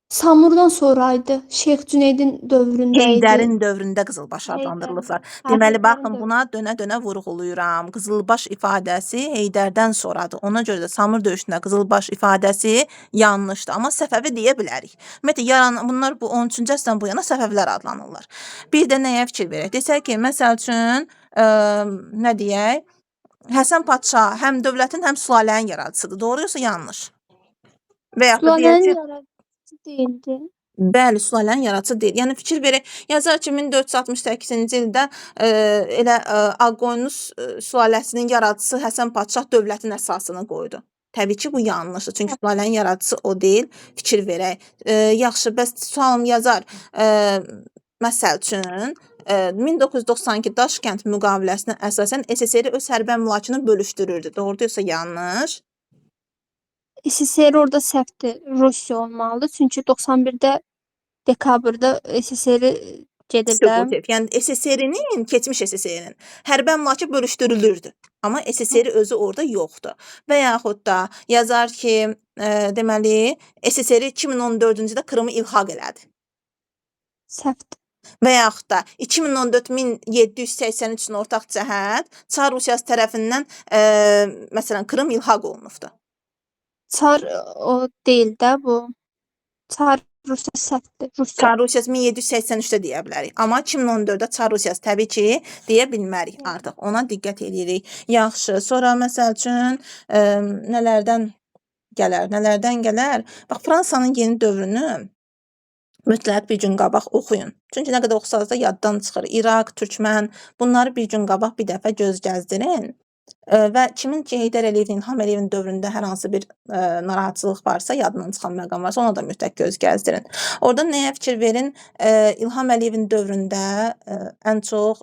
Samurdan sonra idi. Şeyx Cüneydin dövründə idi. Heydərin dövründə Qızılbaş Heydərin. adlandırılıblar. Hə, Deməli, Heydərin baxın, dövrü. buna dönə-dönə vurğulayıram. Qızılbaş ifadəsi Heydərdən sonradır. Ona görə də Samur döyüşündə Qızılbaş ifadəsi yanlışdır. Amma Səfəvi deyə bilərik. Ümumiyyətlə, bunlar bu 13-cü əsrdən bu yana Səfəvilər adlanırlar. Bir də nəyə fikir verək? Desək ki, məsəl üçün, nə deyək? Həsən padşah həm dövlətin, həm sülalənin yaradıcısıdır. Doğru yoxsa yanlış? Və yaxud da deyək Sülalənin ki, yaradıcısı deyildi. Bəli, sülalənin yaradıcısı deyil. Yəni fikir verək, yazar ki, 1468-ci ildə elə Ağqoyunlu sülaləsinin yaradıcısı Həsən padşah dövlətin əsasını qoydu. Təbii ki, bu yanlışdır. Çünki sülalənin yaradıcısı o deyil. Fikir verək. Yaxşı, bəs sualım yazar. Məsəl üçün, 1992 Daşkənd müqaviləsinə əsasən SSR öz hərbi əmlakını bölüşdürürdü. Doğrudur yoxsa yanlış? SSR orada səhvdir. Rusiya olmalıdır. Çünki 91-də dekabrda SSR gedir də. Süqut edib. Yəni SSR-nin, keçmiş SSR-nin hərbi əmlakı bölüşdürülürdü. Amma SSR özü orada yoxdur. Və yaxud da yazar ki, deməli, SSR 2014-cü ildə Krımı ilhaq elədi. Səhvdir. Və yaxud da 2014 1783-ün ortaq cəhət Çar Rusiyası tərəfindən məsələn Krım ilhaq olunubdur. Çar o deyil də bu. Çar Rusiyası səhvdir. Rusiya. Çar Rusiyası 1783-də deyə bilərik. Amma 2014-də Çar Rusiyası təbii ki, deyə bilmərik artıq. Ona diqqət eləyirik. Yaxşı, sonra məsəl üçün nələrdən gələr? Nələrdən gələr? Bax, Fransanın yeni dövrünü mütləq bir gün qabaq oxuyun. Çünki nə qədər oxusanız da yaddan çıxır. İraq, Türkmən, bunları bir gün qabaq bir dəfə göz gəzdirin. Və kimin ki Heydər Əliyevin, İlham Əliyevin dövründə hər hansı bir narahatçılıq varsa, yadından çıxan məqam varsa, ona da mütləq göz gəzdirin. Orada nəyə fikir verin? İlham Əliyevin dövründə ən çox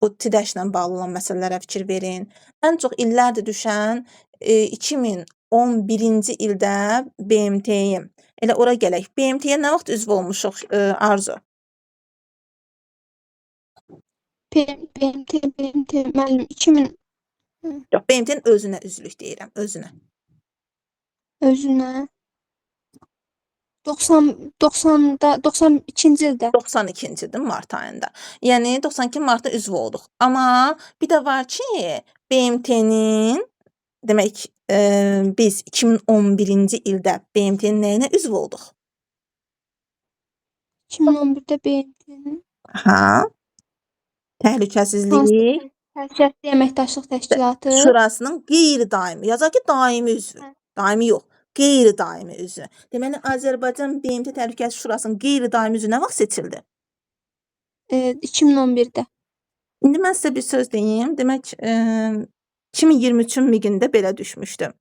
bu TİDƏŞ-lə bağlı olan məsələlərə fikir verin. Ən çox illərdir düşən 2011-ci ildə BMT-yi. Elə ora gələk. BMT-yə nə vaxt üzv olmuşuq, Arzu? BMT, BMT müəllim 2000 Yox, BMT-nin özünə üzvlük deyirəm, özünə. Özünə 90 90-da 92-ci ildə. 92-ci mart ayında. Yəni 92 martda üzv olduq. Amma bir də var ki, BMT-nin demək, biz 2011-ci ildə BMT-nin nəyinə üzv olduq? 2011-də BMT-nin Aha. Təhlükəsizlik Təhlükəsizlik Əməkdaşlıq Təşkilatı Şurasının qeyri-daimi, yazar ki, daimi üzvü. Hə. Daimi yox, qeyri-daimi üzvü. Deməli, Azərbaycan BMT Təhlükəsizlik Şurasının qeyri-daimi üzvü nə vaxt seçildi? 2011-də. İndi mən sizə bir söz deyim. Demək, 2023-ün MİQ-ində belə düşmüşdü.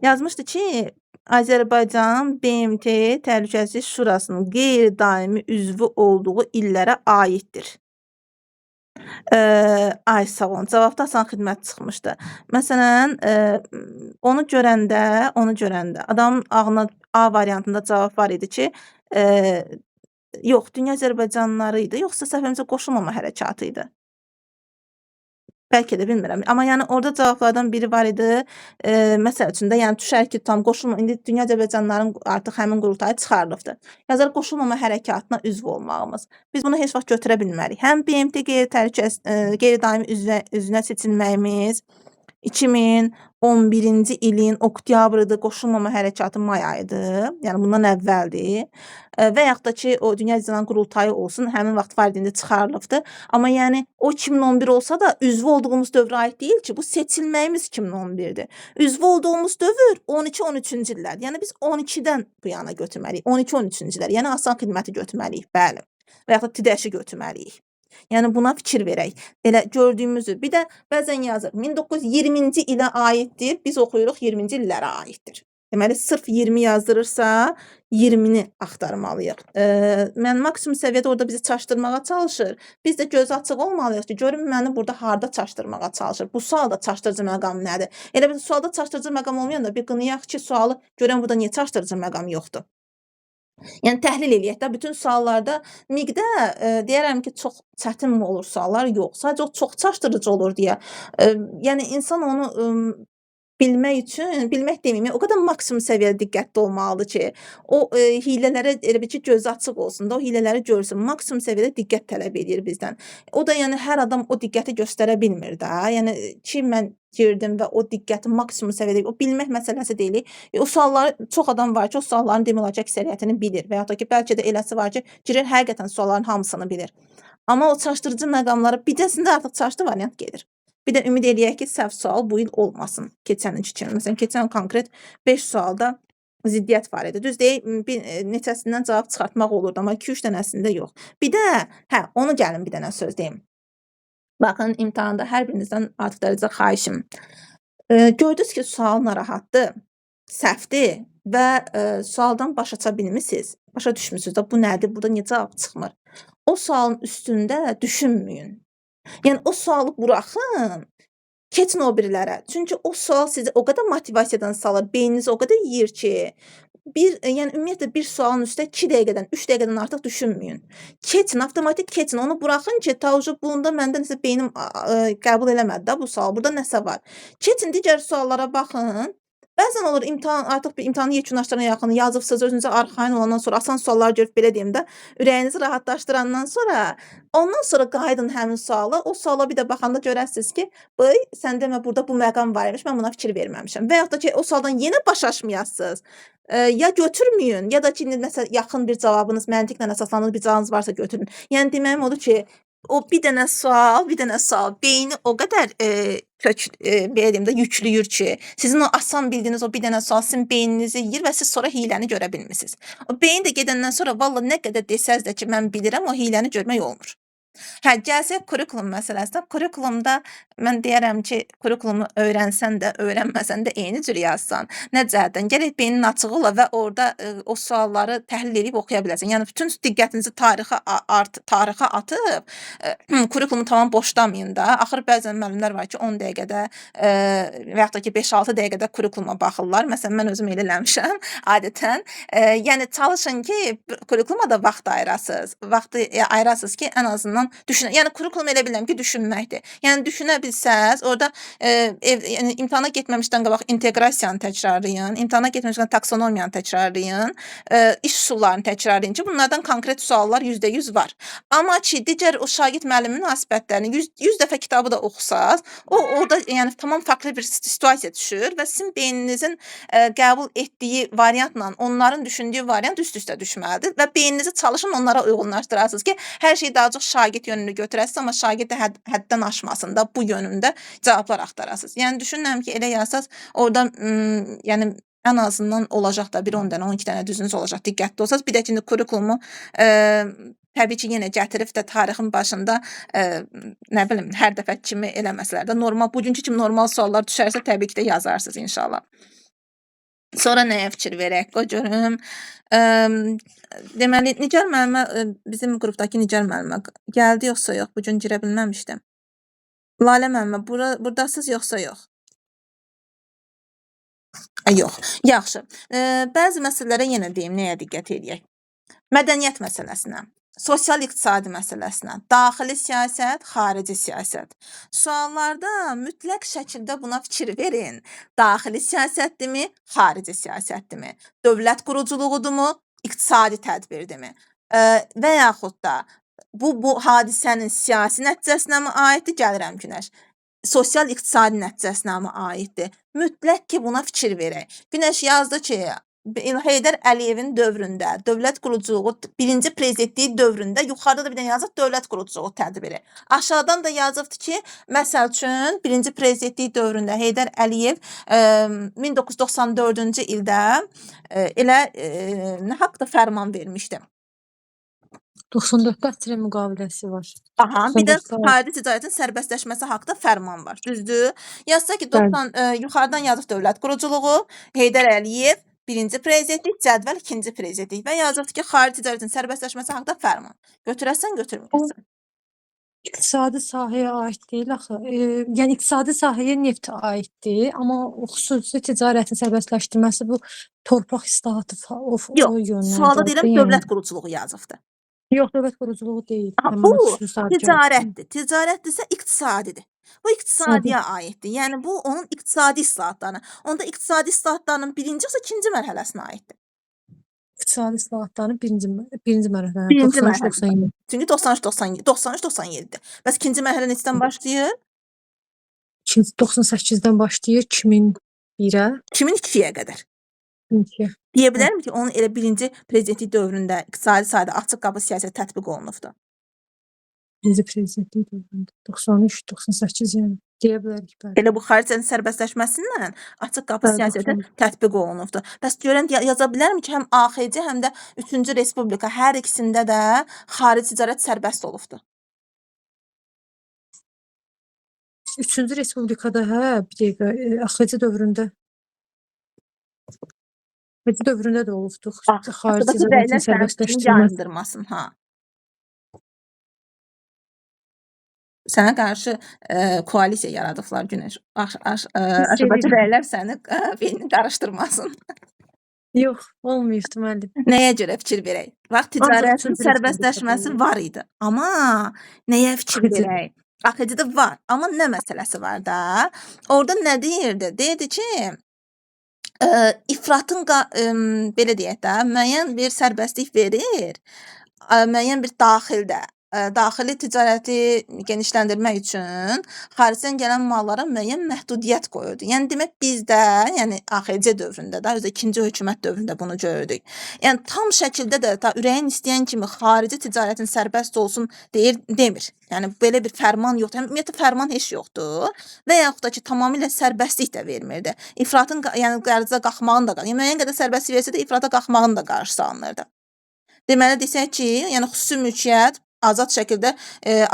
Yazmışdı ki, Azərbaycan BMT Təhlükəsizlik Şurasının qeyri-daimi üzvü olduğu illərə aiddir. Ay sağ olun. Cavabda asan xidmət çıxmışdı. Məsələn, onu görəndə adamın ağlına A variantında cavab var idi ki, yox, Dünya Azərbaycanlıları idi, yoxsa səhv qoşulmama hərəkatı idi. Bəlkə də bilmirəm. Amma yəni orada cavablardan biri var idi. Məsəl üçün də, yəni düşər ki, tam qoşulma indi Dünya Azərbaycanlıların artıq həmin qurultayı çıxarılıbdır. Yazar qoşulmama hərəkatına üzv olmağımız. Biz bunu heç vaxt götürə bilmərik. Həm BMT qeyri-daimi üzvünə seçilməyimiz 2011-ci ilin oktyabrıdır, qoşulmama hərəkatı may ayıdır. Yəni bundan əvvəldir. Və yaxud da ki, o Dünya Azərbaycanlıların qurultayı olsun, həmin vaxt var idi, indi çıxarılıbdır. Amma yəni o 2011 olsa da üzvü olduğumuz dövrə aid deyil ki, bu seçilməyimiz 2011-dir. Üzvü olduğumuz dövr 12-13-cü illərdir. Yəni biz 12-dən bu yana götürməliyik. 12-13-cü illər. Yəni asan xidməti götürməliyik, bəli. Və yaxud da TİDƏŞ-i götürməliyik. Yəni buna fikir verək. Elə gördüyümüzü. Bir də bəzən yazır 1920-ci ilə aiddir. Biz oxuyuruq 20-ci illərə aiddir. Deməli sırf 20 yazdırırsa 20-ni axtarmalıyıq. Mən maksimum səviyyədə orada bizi çaşdırmağa çalışır. Biz də gözü açıq olmalıyıq ki, görüm məni burada harda çaşdırmağa çalışır. Bu sualda çaşdırıcı məqam nədir? Elə bil sualda çaşdırıcı məqam olmayanda bir qınayaq ki, sualı görən burada niyə çaşdırıcı məqam yoxdur? Yəni təhlil eləyək də bütün suallarda MİQ-də deyərəm ki, çox çətin olur suallar, yox. Sadəcə o çox çaşdırıcı olur deyə. Yəni insan onu bilmək üçün, bilmək deməyim, o qədər maksimum səviyyədə diqqətli olmalıdır ki, o hilələrə elə bil ki, gözü açıq olsun da, o hilələri görsün. Maksimum səviyyədə diqqət tələb eləyir bizdən. O da yəni hər adam o diqqəti göstərə bilmir də. Yəni ki, mən girdim və o diqqəti maksimum səviyyədə, o bilmək məsələsi deyil. O sualları çox adam var ki, o sualların demək olar ki, əksəriyyətini bilir və yaxud da ki, bəlkə də eləsi var ki, girir həqiqətən sualların hamısını bilir. Amma o çaşdırıcı məqamları bircəsində artıq çaşdı variant gedir. Bir də ümid eləyək ki, səhv sual bu il olmasın. Keçən ilki kimi. Məsələn, keçən konkret 5 sualda ziddiyyət var idi. Düz deyil, bir neçəsindən cavab çıxartmaq olurdu, amma 2-3 dənəsində yox. Bir də, hə, onu gəlin bir dənə söz deyim. Baxın, imtahanda hər birinizdən artıq dərəcə xahişim. Gördünüz ki, sual narahatdır, səhvdir və sualdan baş aça bilmisiniz. Başa düşmüsünüz də bu nədir, burada niyə cavab çıxmır? O sualın üstündə düşünməyin. Yəni o sualı buraxın, keçin o birilərə. Çünki o sual sizi o qədər motivasiyadan salır, beyninizi o qədər yeyir ki, yəni ümumiyyətlə bir sualın üstə 2 dəqiqədən, 3 dəqiqədən artıq düşünməyin. Keçin, avtomatik keçin. Onu buraxın ki, ta ucu bunda məndə nəsə beynim qəbul eləmədi də bu sual. Burada nəsə var. Keçin digər suallara baxın. Bəzən olur imtahan artıq bir imtahanın yekunlaşlarına yaxın yazıbsınız, özünüzə arxayın olandan sonra asan suallar görüb belə deyim də, ürəyinizi rahatlaşdırandan sonra, ondan sonra qayıdın həmin suala. O suala bir də baxanda görərsiniz ki, bəy, sən demə burada bu məqam var imiş, mən buna fikir verməmişəm. Və yaxud da ki, o sualdan yenə baş aşmayasınız. Ya götürməyin, ya da ki, indi nəsə yaxın bir cavabınız, məntiqlə əsaslandığı bir cavabınız varsa götürün. Yəni deməyim odur ki, o bir dənə sual, bir dənə sual beyni o qədər kök, belə deyim də yüklüyür ki, sizin o asan bildiyiniz o bir dənə sual sizin beyninizi yeyir və siz sonra hiləni görə bilmirsiniz. O beyin də gedəndən sonra vallah nə qədər desəz də ki, mən bilirəm, o hiləni görmək olmur. Hə, gəlsək kurikulum məsələsinə. Kurikulumda mən deyərəm ki, kurikulumu öyrənsən də, öyrənməsən də eyni cür yazsan. Nə cəhətdən? Gərək beynin açıq ola və orada o sualları təhlil edib oxuya biləsən. Yəni bütün diqqətinizi tarixə atıb kurikulumu tamam boşlamayın da. Axır bəzən müəllimlər var ki, 10 dəqiqədə və yaxud da ki 5-6 dəqiqədə kurikuluma baxırlar. Məsələn, mən özüm elə eləmişəm adətən. Yəni çalışın ki, kurikuluma da vaxt ayırasınız. Vaxtı ayırasınız ki, ən azından düşünün. Yəni kurikulum elə bilirəm ki, düşünməkdir. Yəni düşünə bilsəz, orada yəni imtahana getməmişdən qabaq inteqrasiyanı təkrarlayın, imtahana getməmişdən taksonomiyanı təkrarlayın, iş üsullarını təkrarlayın ki, bunlardan konkret suallar %100 var. Amma ki, digər o şagird müəllim münasibətlərini 100 dəfə kitabı da oxusaz, o orada yəni tamam fərqli bir situasiya düşür və sizin beyninizin qəbul etdiyi variantla onların düşündüyü variant üst-üstə düşməlidir və beyninizi çalışın onlara uyğunlaşdırasınız ki, hər şeyi daha çox şagird yönünü götürəsiniz, amma şagird də həddən aşmasın da bu yönündə cavablar axtarasınız. Yəni düşünürəm ki, elə yazsaz orada yəni ən azından olacaq da bir 10 dənə, 12 dənə düzünüz olacaq. Diqqətli olsaz. Bir də ki, indi kurikulumu təbii ki, yenə gətirib də tarixin başında nə bilim, hər dəfə kimi eləməsələr də normal, bugünkü kimi normal suallar düşərsə təbii ki də yazarsınız inşallah. Sonra nəyə fikir verək? Qoy görüm. Deməli, Nigar müəllimə, bizim qrupdakı Nigar müəllimə gəldi yoxsa yox? Bu gün girə bilməmişdim. Lalə müəllimə, burdasınız yoxsa yox? Yox. Yaxşı. Bəzi məsələlərə yenə deyim, nəyə diqqət eləyək? Mədəniyyət məsələsinə, sosial-iqtisadi məsələsinə, daxili siyasət, xarici siyasət. Suallarda mütləq şəkildə buna fikir verin. Daxili siyasətdirmi, xarici siyasətdirmi? Dövlət quruculuğudurmu, iqtisadi tədbirdirmi? Və yaxud da bu hadisənin siyasi nəticəsinə mi aiddir? Gəlirəm Günəş. Sosial-iqtisadi nəticəsinə mi aiddir? Mütləq ki, buna fikir verək. Günəş yazdı ki, Heydər Əliyevin dövründə dövlət quruculuğu birinci prezidentliyi dövründə yuxarıda da bir dənə yazıb dövlət quruculuğu tədbiri. Aşağıdan da yazıbdı ki, məsəl üçün birinci prezidentlik dövründə Heydər Əliyev 1994-cü ildə elə nə haqda fərman vermişdi? 94-də Ətrin müqaviləsi var. Aha, bir də 94-də xarici ticarətin sərbəstləşməsi haqda fərman var. Düzdür? Yazsa ki, Bəli. 90 yuxarıdan yazıb dövlət quruculuğu, Heydər Əliyev birinci prezidentlik, cədvəl ikinci prezidentlik və yazıbdı ki, xarici ticarətin sərbəstləşməsi haqda fərman. Götürəsən, götürməyəsən. İqtisadi sahəyə aid deyil axı. Yəni iqtisadi sahəyə neft aiddir, amma o xüsusi ticarətin sərbəstləşdirilməsi bu torpaq islahatı o, Yox, o yöndən sualda deyirəm yəni. dövlət quruculuğu yazıbdı. Yox, dövlət quruculuğu deyil. Aha, Həmin bu xüsusi ticarətdir. Ticarətdirsə iqtisadidir. Bu iqtisadiyə aiddir. Yəni bu onun iqtisadi islahatlarına. Onda iqtisadi islahatlarının birinci yoxsa ikinci mərhələsinə aiddir. İqtisadi islahatların birinci mərhələ, Birinci mərhələ. 93-97. Çünki 93-97, 93-97-dir. Bəs ikinci mərhələ neçədən başlayır? İkinci 98-dən başlayır 2001-ə. 2002-yə qədər. 2002-yə. Deyə bilərəm ki, onun elə birinci prezidentlik dövründə iqtisadi sahədə açıq qapı siyasəti tətbiq olunubdur. Birinci prezidentlik dövründə 93, 98 yəni deyə bilərik bəli. Elə bu xarici sərbəstləşməsindən açıq qapı Bəli, siyasəti 93. tətbiq olunubdur. Bəs görən yaza bilərəm ki, həm AXC, həm də 3-cü Respublika hər ikisində də xarici ticarət sərbəst olubdur. 3-cü Respublikada hə, bir dəqiqə, AXC dövründə AXC dövründə də olubdur. Bax, Xarici aşağıdakı ticarətin rəylər sənin fikrini sərbəstləşdirilməsi. yayındırmasın, ha. Sənə qarşı koalisiya yaradıblar Günəş. Aşağıdakı rəylər səni beynini qarışdırmasın. Yox, olmayıbdı müəllim. Nəyə görə fikir verək? Bax, Ancaq ticarətin 3-cü sərbəstləşməsi Respublikada var idi. Amma nəyə fikir AXC verək? AXC-də var, amma nə məsələsi var da? Orada nə deyirdi? Deyirdi ki, ifratın belə deyək də, müəyyən bir sərbəstlik verir, müəyyən bir daxildə, daxili ticarəti genişləndirmək üçün xaricdən gələn mallara müəyyən məhdudiyyət qoyurdu. Yəni demək bizdə, yəni AXC dövründə də, özü ikinci hökumət dövründə bunu görürdük. Yəni tam şəkildə də ta ürəyin istəyən kimi xarici ticarətin sərbəst olsun deyir, demir. Yəni belə bir fərman yoxdur. Yəni ümumiyyətlə fərman heç yoxdur və yaxud da ki, tamamilə sərbəstlik də vermirdi. İfratın yəni qarşıya qalxmağın da, yəni müəyyən qədər sərbəstlik versə də ifrata qalxmağın da qarşısı alınırdı. Deməli desək ki, yəni xüsusi mülkiyyət Azad şəkildə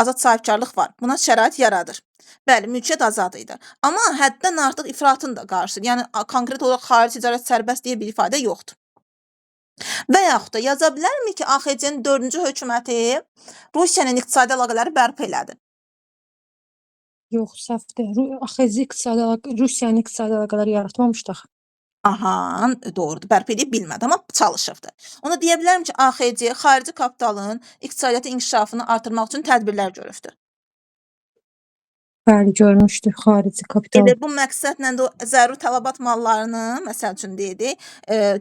azad sahibkarlıq var. Buna şərait yaradır. Bəli, mülkiyyət azad idi. Amma həddən artıq ifratın da qarşıdır. Yəni konkret olaraq xarici ticarət sərbəst deyə bir ifadə yoxdur. Və yaxud da yaza bilərmi ki, AXC-nin 4-cü hökuməti Rusiya ilə iqtisadi əlaqələri bərpa elədi? Yox, səhvdir. AXC iqtisadi əlaqə, Rusiya ilə iqtisadi əlaqələr yaratmamışdı axı. Aha, doğrudur. Bərpa edə bilmədi, amma çalışıbdı. Ona deyə bilərəm ki, AXC xarici kapitalın iqtisadiyyatın inkişafını artırmaq üçün tədbirlər görübdü. Bəli, görmüşdü xarici kapital. Elə bu məqsədlə də o zəruri tələbat mallarını, məsəl üçün deyək,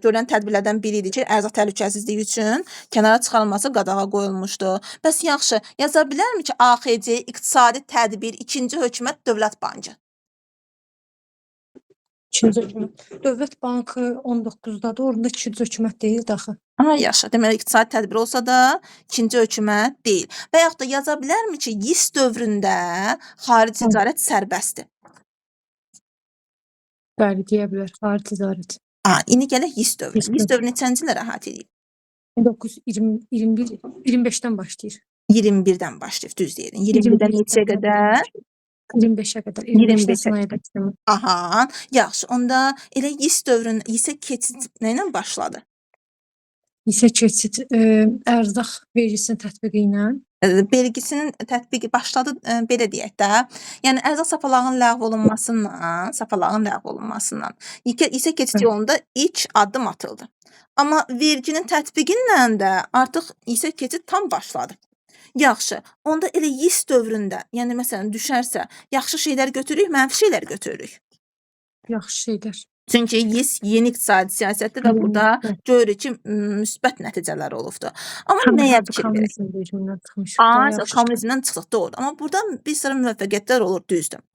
görülən tədbirlərdən biri idi ki, ərzaq təhlükəsizliyi üçün kənara çıxarılması qadağa qoyulmuşdu. Bəs yaxşı, yaza bilərmi ki, AXC iqtisadi tədbir, ikinci hökumət, Dövlət Bankı? İkinci hökumət. Dövlət Bankı 19-dadır, orada ikinci hökumət deyildi axı. Aha, yaxşı. Deməli, iqtisadi tədbir olsa da ikinci hökumət deyil. Və yaxud da yaza bilərmi ki, YİS dövründə xarici ticarət sərbəstdir? Bəli, deyə bilər. Xarici ticarət. İndi gələk YİS dövrünə. YİS YİS dövrü neçənci illər əhatə edir? 1920, 21, 25-dən başlayır. 21-dən başlayır, düz deyirəm. 21-dən neçəyə qədər? 25-ə qədər. 25-dən 25-ə sənaye bərkitmə. Aha, yaxşı. Onda elə YİS dövrün YİS-ə keçid nə ilə başladı? YİS-ə keçid ərzaq vergisinin tətbiqi ilə. Vergisinin tətbiqi başladı, belə deyək də. Yəni ərzaq sapalağının ləğv olunmasından, sapalağın ləğv olunmasından YİS-ə keçid yolunda ilk addım atıldı. Amma verginin tətbiqi ilə də artıq YİS-ə keçid tam başladı. Yaxşı, onda elə YİS dövründə, yəni məsələn düşərsə, yaxşı şeylər götürürük, mənfi şeylər götürürük. Yaxşı şeylər. Çünki YİS yeni iqtisadi siyasətdir və burada görürük ki, müsbət nəticələr olubdur. Amma nəyə fikir verək? Kommunizm rejimindən çıxmışıq da, yaxşı. Kommunizmdən çıxdıq, doğrudur. Amma burada bir sıra müvəffəqiyyətlər olur, düzdür.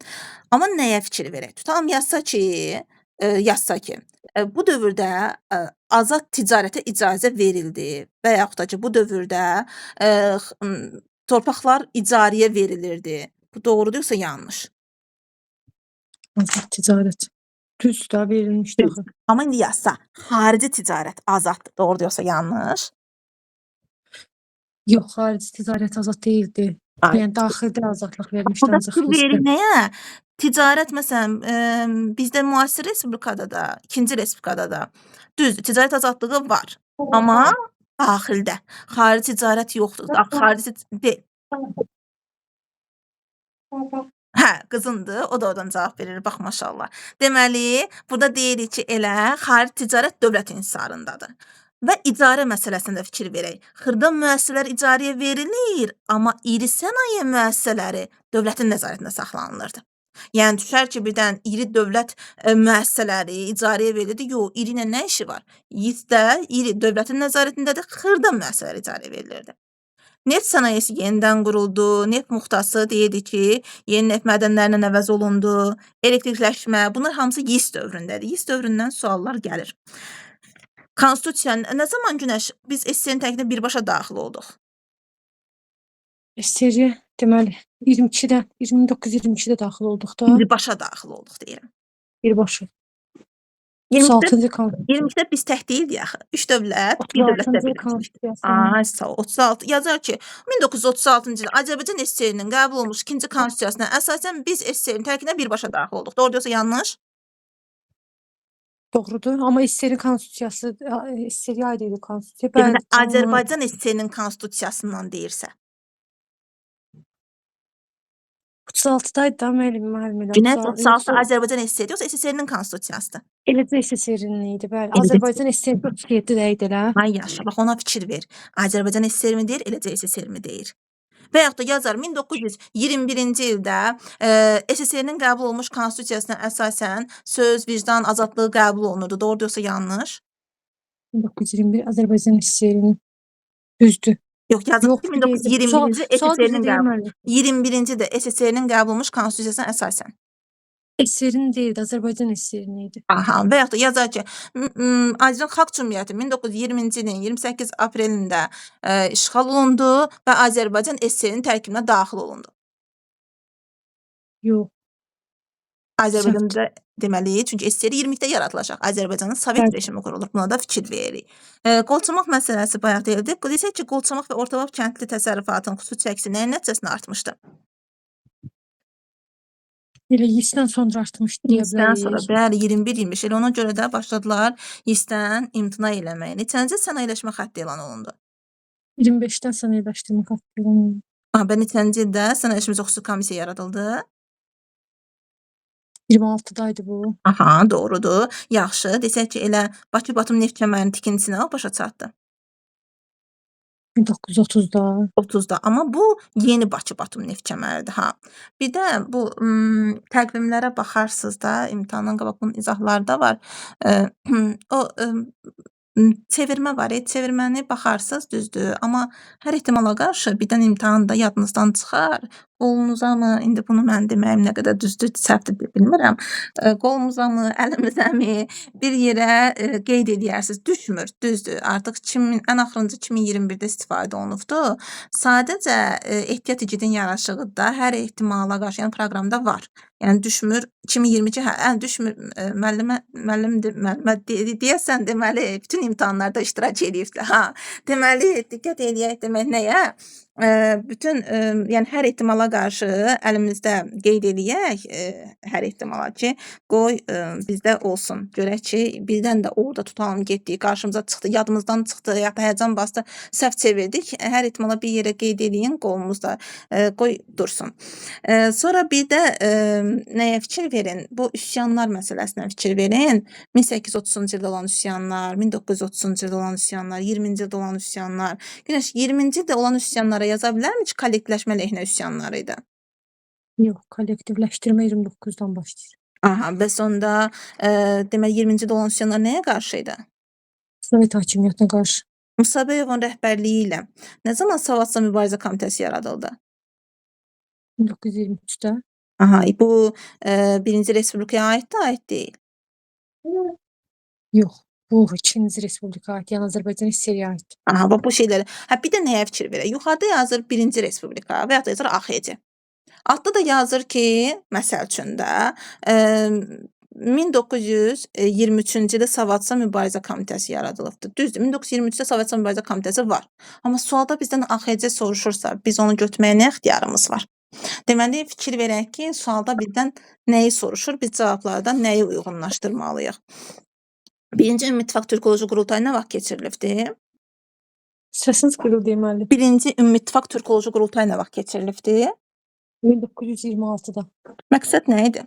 Amma nəyə fikir verək? Tutalım yazsa ki, bu dövrdə azad ticarətə icazə verildi və yaxud da ki, bu dövrdə torpaqlar icarəyə verilirdi. Bu doğrudur yoxsa yanlış? Azad ticarət. Düz də verilmişdi axı. Amma indi yazsa, xarici ticarət azaddır, doğrudur yoxsa yanlış? Yox, xarici ticarət azad deyildi. Ay. Yəni daxildə azadlıq vermişdi Burada ancaq fikir YİS-də. veririk nəyə? Ticarət məsələn, bizdə müasir respublikada da, ikinci respublikada da düzdür, ticarət azadlığı var. Amma daxildə. Xarici ticarət yoxdur. Xarici deyil. Hə, qızındır. O da oradan cavab verir. Bax, maşallah. Deməli, burada deyirik ki, elə xarici ticarət dövlət inhisarındadır. Və icarə məsələsinə də fikir verək. Xırda müəssisələr icarəyə verilir, amma iri sənaye müəssisələri dövlətin nəzarətində saxlanılırdı. Yəni düşər ki, birdən iri dövlət müəssisələri icarəyə verilirdi. Yox, iri ilə nə işi var? YİS-də iri dövlətin nəzarətindədir, xırda müəssisələr icarəyə verilirdi. Neft sənayesi yenidən quruldu. Neft muxtası deyirdi ki, yeni neft mədənlərinə əvəz olundu. Elektrikləşmə, bunlar hamısı YİS dövründədir. YİS dövründən suallar gəlir. Konstitusiya nə zaman Günəş biz SSR-nin tərkibinə birbaşa daxil olduq? SSR deməli 22-də, 29-22-də daxil olduq da. Birbaşa daxil olduq deyirəm. Birbaşa. 22-də 36-cı konstitusiya. 22-də biz tək deyildik axı. 3 dövlət, bir dövlətlə 36-cı birləşmişdi. konstitusiyası. Ay, sağ ol. 36 yazar ki, 1936-cı il Azərbaycan SSR-nin qəbul olunmuş ikinci konstitusiyasına əsasən biz SSR-nin tərkibinə birbaşa daxil olduq. Doğru yoxsa yanlış? Doğrudur. Amma SSR-in konstitusiyası, SSR-yə aid idi konstitusiya. Deməli, Bəli, tamam. Azərbaycan SSR-nin konstitusiyasından deyirsə. 36-da idi da müəllim, müəllim elə. Günəş 36 36 yoxsa Azərbaycan SSR yoxsa SSR-nin konstitusiyasıdır? Eləcə SSR-nin idi, bəli. Eləcə. Azərbaycan SSR 37-də idi elə. Ay yaşa, bax ona fikir ver. Azərbaycan SSR mi deyir, eləcə SSR mi deyir? Və yaxud da yazar 1921-ci ildə SSR-nin qəbul olunmuş konstitusiyasına əsasən söz, vicdan azadlığı qəbul olunurdu. Doğru yoxsa yanlış? 1921 Azərbaycan SSR-nin düzdür. Yox, yazır Yox, ki, bir dəqiqə. Sual, 1921-ci sual düzü SSR-nin deyil qəbul. müəllim. 21-ci də SSR-nin qəbul olunmuş konstitusiyasına əsasən. SSR-nin deyildi, Azərbaycan SSR-nin idi. Aha, və yaxud da yazar ki, Azərbaycan Xalq Cümhuriyyəti 1920-ci ilin 28 aprelində işğal olundu və Azərbaycan SSR-nin tərkibinə daxil olundu. Yox. Azərbaycanda deməli, çünki SSR 22-də yaradılacaq. Azərbaycanda Sovet Bəli. rejimi qurulur. Buna da fikir veririk. Qolçomaq məsələsi bayaq deyildi. Desək ki, Qolçomaq və Ortabab kəndli təsərrüfatının xüsusi çəkisi nəyin nəticəsində artmışdı? Elə YİS-dən sonra artmışdı deyə YİS-dən sonra, bilərik. bəli, 21-25. Elə ona görə də başladılar YİS-dən imtina eləməyə. Neçənci sənayeləşmə xətti elan olundu? 25-dən sənayeləşdirmə xətti elan olundu. Aha, və neçənci ildə sənayeləşmə xüsusi komissiya yaradıldı? 26-da idi bu. Aha, doğrudur. Yaxşı, desək ki, elə Bakı-Batum neft kəmərinin tikintisi nə vaxt başa çatdı? 1930-da. 30-da. Amma bu yeni Bakı-Batum neft kəməridir, ha. Bir də bu təqvimlərə baxarsınız da, imtahandan qabaq bunun izahları da var. O çevirmə var, çevirməni baxarsınız, düzdür, amma hər ehtimala qarşı birdən imtahanda yadınızdan çıxar. Qolunuza mı, indi bunu mən deməyim nə qədər düzdür, səhvdir bilmirəm. Qolumuza mı, əlimizə mi bir yerə qeyd eləyərsiniz. Düşmür, düzdür. Artıq 2000, ən axırıncı 2021-də istifadə olunubdur. Sadəcə ehtiyat igidin yaraşığıdır da, hər ehtimala qarşı, yəni proqramda var. Yəni düşmür 2022, hə, düşmür müəllimə, müəllimdir, müəllimə deyəsən, deməli bütün imtahanlarda iştirak eləyibdir. Ha, deməli diqqət eləyək demək nəyə? Bütün, yəni hər ehtimala qarşı əlimizdə qeyd eləyək, hər ehtimala ki, qoy bizdə olsun. Görək ki, birdən də orada tutalım getdik, qarşımıza çıxdı, yadımızdan çıxdı, ya da həyəcan bastı, səhv çevirdik. Hər ehtimala bir yerə qeyd eləyin, qolumuzda qoy dursun. Sonra bir də nəyə fikir verin? Bu üsyanlar məsələsinə fikir verin. 1830-cu ildə olan üsyanlar, 1930-cu ildə olan üsyanlar, 20-ci ildə olan üsyanlar. Günəş, 20-ci ildə olan üsyanlara yaza bilərmi ki, kollektivləşmə əleyhinə üsyanlar idi? Yox, kollektivləşdirmə 29-dan başlayır. Aha, bəs onda deməli 20-ci ildə olan üsyanlar nəyə qarşı idi? Sovet hakimiyyətinə qarşı. Musabəyovun rəhbərliyi ilə nə zaman Savadsız Mübarizə Komitəsi yaradıldı? 1923-də. Aha, bu Birinci Respublikaya aiddir, aid deyil. Yox, bu İkinci Respublikaya aid, yəni Azərbaycan SSR-yə aid. Aha, bax bu şeylərə. Hə, bir də nəyə fikir verək? Yuxarıda yazır Birinci Respublika və ya da yazır AXC. Altda da yazır ki, məsəl üçün də 1923-cü ildə Savadsız Mübarizə Komitəsi yaradılıbdır. Düzdür, 1923-də Savadsız Mübarizə Komitəsi var. Amma sualda bizdən AXC soruşursa, biz onu götürməyə nə ixtiyarımız var? Deməli, fikir verək ki, sualda bizdən nəyi soruşur, biz cavablardan nəyi uyğunlaşdırmalıyıq? Birinci Ümumi İttifaq Türkoloji Qurultayı nə vaxt keçirilibdir? Səsiniz qırıldı deməli. Birinci Ümumi İttifaq Türkoloji Qurultayı nə vaxt keçirilibdir? 1926-da. Məqsəd nə idi?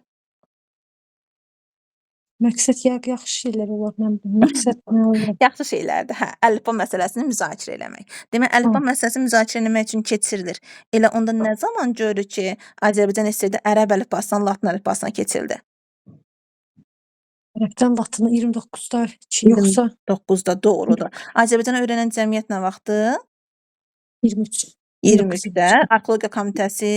Məqsəd yaxşı şeylər olar, nə bilim. Məqsəd nə olar? Yaxşı şeylərdir. Hə, əlifba məsələsini müzakirə eləmək. Demək, əlifba məsələsini müzakirə eləmək üçün keçirilir. Elə onda nə zaman görürük ki, Azərbaycan SSR-də ərəb əlifbasından latın əlifbasına keçildi? Ərəbdən latını 29-da ki, yoxsa 29-da doğrudur. Azərbaycanı öyrənən cəmiyyət nə vaxtı? 23. 23-də. Arxeologiya Komitəsi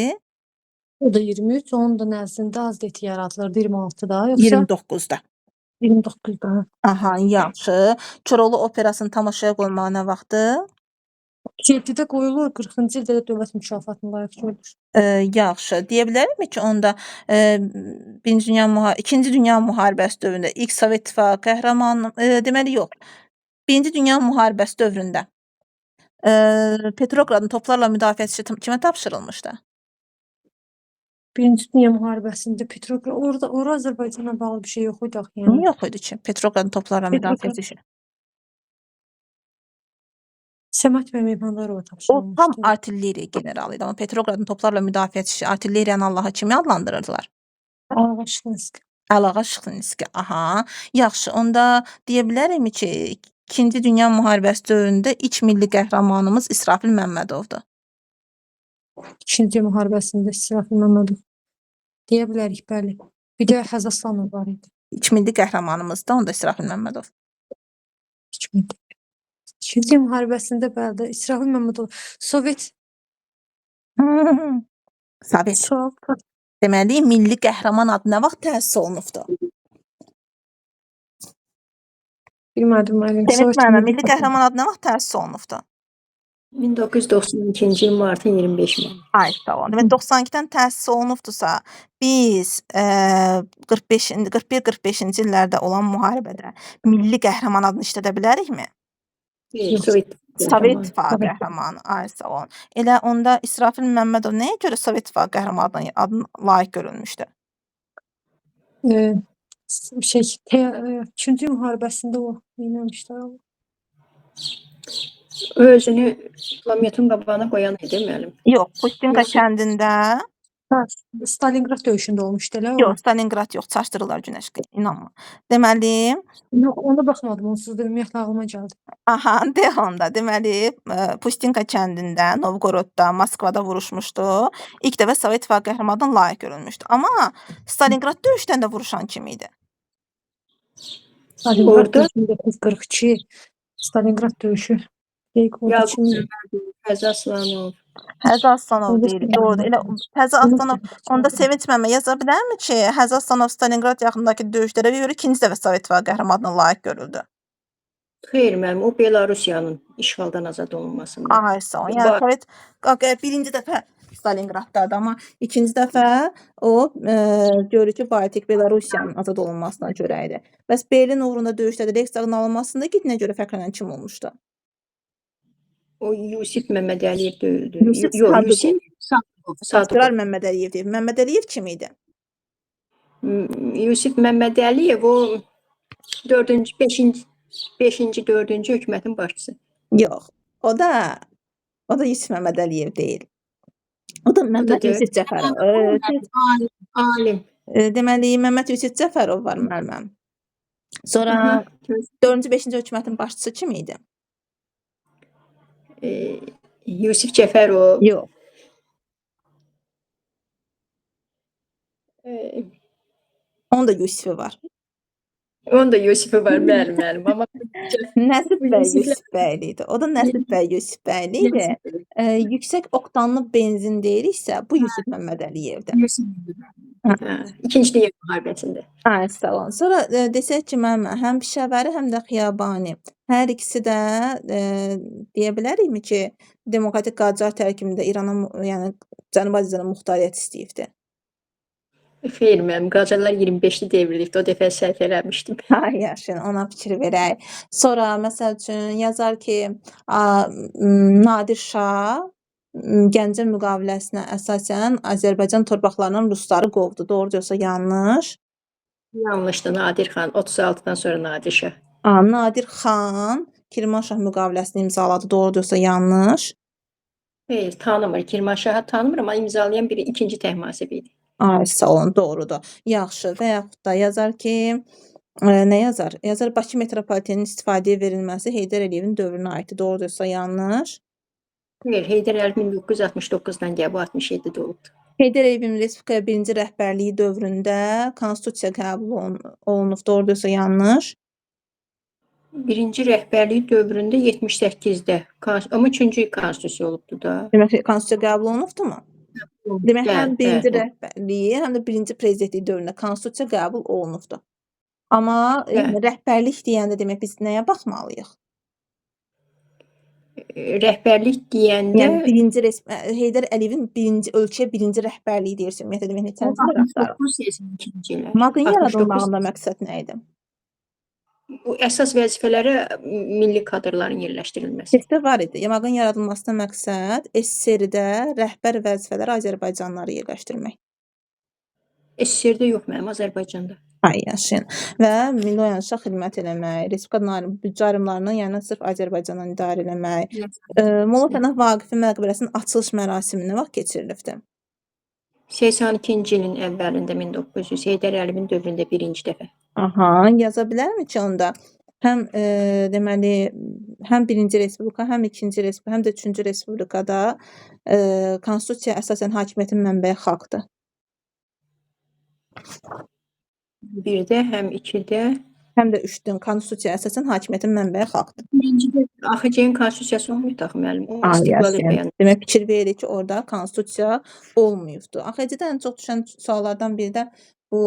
O da 23, onun da nəzdində AZDT yaradılırdı 26-da, yoxsa 29-da. 29-da. Aha, yaxşı. Koroğlu operasını tamaşaya qoymağa nə vaxtı? 37-də qoyulur, 40-cı ildə də dövlət mükafatına layiq görülür. Yaxşı. Deyə bilərikmi ki, onda Birinci Dünya İkinci Dünya müharibəsi dövründə ilk Sovet İttifaqı qəhrəmanı, deməli yox. Birinci Dünya müharibəsi dövründə Petroqradın toplarla müdafiəsi kimə tapşırılmışdı? Birinci Dünya müharibəsində Petrograd orada ora Azərbaycanla bağlı bir şey yox idi axı, yəni. Niyə yox idi ki? Petroqradın toplarla müdafiəsi işi. Səməd bəy Mehmandarova O tam tapşırılmışdı. artilleriya generalı idi, amma Petroqradın toplarla müdafiəsi işi artilleriyanı Allaha kimi adlandırırdılar? Əliağa Şıxlinski. Əliağa Şıxlinski. Aha. Yaxşı, onda deyə bilərikmi ki, İkinci Dünya müharibəsi dövründə ilk milli qəhrəmanımız İsrafil Məmmədovdur? İkinci Dünya müharibəsində İsrafil Məmmədov. Deyə bilərik, bəli. Bir də Həzəslanov var idi. İlk milli qəhrəmanımız da onda İsrafil Məmmədov. İlk milli. İkinci Dünya müharibəsində bəli, İsrafil Məmmədov Sovet Sovet. sual Deməli, milli qəhrəman adı nə vaxt təsis olunubdur? Bilmədim müəllim. Demək Sovet müəllimə, milli milli qəhrəman adı nə vaxt təsis olunubdur? 1992-ci il martın 25-i. Ay, sağ olun. Demək 92-dən təsis olunubdursa, biz 45 41-45-ci illərdə olan müharibədə milli qəhrəman adını işlədə bilərikmi? Xeyr, Yox. Sovet Sovet qəhrəmanı. İttifaqı Sovet. qəhrəmanı. Ay, sağ olun. Elə onda İsrafil Məmmədov nəyə görə Sovet İttifaqı qəhrəmanı adına layiq görülmüşdü? E, şey, Üçüncü müharibəsində o neyləmişlər? O özünü pulemyotun qabağına qoyan idi müəllim. Yox, Pustinka Yoxsa kəndində. Hə, Stalinqrad döyüşündə olmuşdu elə o. Yox, Stalinqrad yox, çaşdırırlar Günəş, inanma. Deməli, Yox, ona baxmadım, onsuz da ümumiyyətlə ağlıma gəldi. Aha, de onda. Deməli, Pustinka kəndində, Novgorodda, Moskvada vuruşmuşdu. İlk dəfə Sovet İttifaqı qəhrəmanına layiq görülmüşdü. Amma Stalinqrad döyüşdən də vuruşan kim idi? Stalinqrad Orada döyüşü 1942 Stalinqrad döyüşü. Dəqiq orada Yaqub kim idi? Məmmədov, Fəzi Aslanov. Həzi Aslanov Orada deyil, doğrudur. Elə Həzi Aslanov, onda Sevinç müəllimə yaza bilərmi ki, Həzi Aslanov Stalinqrad yaxınındakı döyüşlərə görə ikinci dəfə Sovet İttifaqı qəhrəmanına layiq görüldü. Xeyr müəllim, o Belarusiyanın işğaldan azad olunmasında. Ay, sağ olun. Yəni Ba Sovet birinci dəfə Stalinqraddadır, amma ikinci dəfə o görür ki, Baltik Belarusiyanın azad olunmasına görə idi. Bəs Berlin uğrunda döyüşlərdə Reichstagın alınmasında nə görə fəxrlənən kim olmuşdu? O Yusif Məmmədəliyev deyildi. Yusif Yox, Sadıqov. Yusif Sadıqov. Çaşdırar Sadıqov. Məmmədəliyev deyib. Məmmədəliyev kim idi? Yusif Məmmədəliyev o 4-cü, 5-ci, 5-ci, 4-cü hökumətin başçısı. Yox. O da Yusif Məmmədəliyev deyil. O da O da Məmməd deyil. Yusif Cəfərov. Alim, alim. Deməli Məmməd Yusif Cəfərov var müəlliməm. Sonra Aha. 4-cü, 5-ci hökumətin başçısı kim idi? Yusif Cəfərov. Yox. Onun da Yusifi var. Onun da Yusifi var, bəli, müəllim. Amma Nəsib bəy Yusiflər Yusifbəyli idi. O da Nəsib bəy Yusifbəyli idi. Nəsib Yüksək oktanlı benzin deyiriksə, bu Yusif Məmmədəliyevdir. Yusif. Hə, İkinci Dünya müharibəsində. Ay, sağ olun. Sonra desək ki, müəllimə, həm Pişəvəri, həm də Xiyabani. Hər ikisi də deyə bilərikmi ki, Demokratik Qacar tərkibində İrana, yəni Cənubi Azərbaycana muxtariyyət istəyibdi? Xeyr, müəllim, Qacarlar 25-də devrilibdi. O dəfə səhv eləmişdim. Ay, yaxşı, ona fikir verək. Sonra məsəl üçün yazar ki, Nadir Şah Gəncə müqaviləsinə əsasən Azərbaycan torpaqlarından rusları qovdu. Doğru yoxsa yanlış? Yanlışdı Nadir xan. 36-dan sonra Nadir Şah. Nadir xan Kirmanşah müqaviləsini imzaladı. Doğru yoxsa yanlış? Xeyr, tanımır. Kirmanşahı tanımır, amma imzalayan biri ikinci Təhmasib idi. Ay, sağ olun, doğrudur. Yaxşı, və yaxud da yazar ki, nə yazar? Yazar Bakı metropoliteninin istifadəyə verilməsi Heydər Əliyevin dövrünə aiddir. Doğru yoxsa yanlış? Xeyr, Heydər Əliyev 1969-dan gəlib, o 67-də olubdu. Heydər Əliyevin Respublikaya birinci rəhbərliyi dövründə konstitusiya qəbul olunub. Doğru yoxsa yanlış? Birinci rəhbərliyi dövründə 78-də, amma üçüncü konstitusiya olubdu da. Demək, konstitusiya qəbul olunubdumu? Demək, həm Bəli, birinci bəli. rəhbərliyi, həm də birinci prezidentlik dövründə konstitusiya qəbul olunubdu. Amma Bəli. rəhbərlik deyəndə demək biz nəyə baxmalıyıq? Rəhbərlik deyəndə Yəni birinci Heydər Əliyevin birinci ölkəyə birinci rəhbərliyi deyirsə, ümumiyyətlə demək neçənci rəhbər? 69-82-ci illər. MAQ-ın 69 yaradılmağında məqsəd nə idi? Bu əsas vəzifələrə milli kadrların yerləşdirilməsi. Testdə var idi. MAQ-ın yaradılmasında məqsəd SSR-də rəhbər vəzifələrə Azərbaycanlıları yerləşdirmək. SSR-də yox mənim, Azərbaycanda. Ay, yaşayın. Və milli oyanışa xidmət eləmək, Respublika büdcə ayrımlarını, yəni sırf Azərbaycandan idarə eləmək. Molla Pənah Vaqifin məqbərəsinin açılış mərasimi nə vaxt keçirilibdir? 82-ci ilin əvvəlində 1900 Heydər Əliyevin dövründə birinci dəfə. Aha, yaza bilərmi ki onda həm deməli həm birinci respublika, həm ikinci respublika, həm də üçüncü respublikada konstitusiya əsasən hakimiyyətin mənbəyi xalqdır. Birdə, həm ikidə. Həm də üçdə konstitusiya əsasən hakimiyyətin mənbəyi xalqdır. Birincidə AXC-nin konstitusiyası olmayıb axı müəllim. O istiqlal bəyanı. Demək fikir veririk ki, orada konstitusiya olmayıbdır. AXC-də ən çox düşən suallardan biri də bu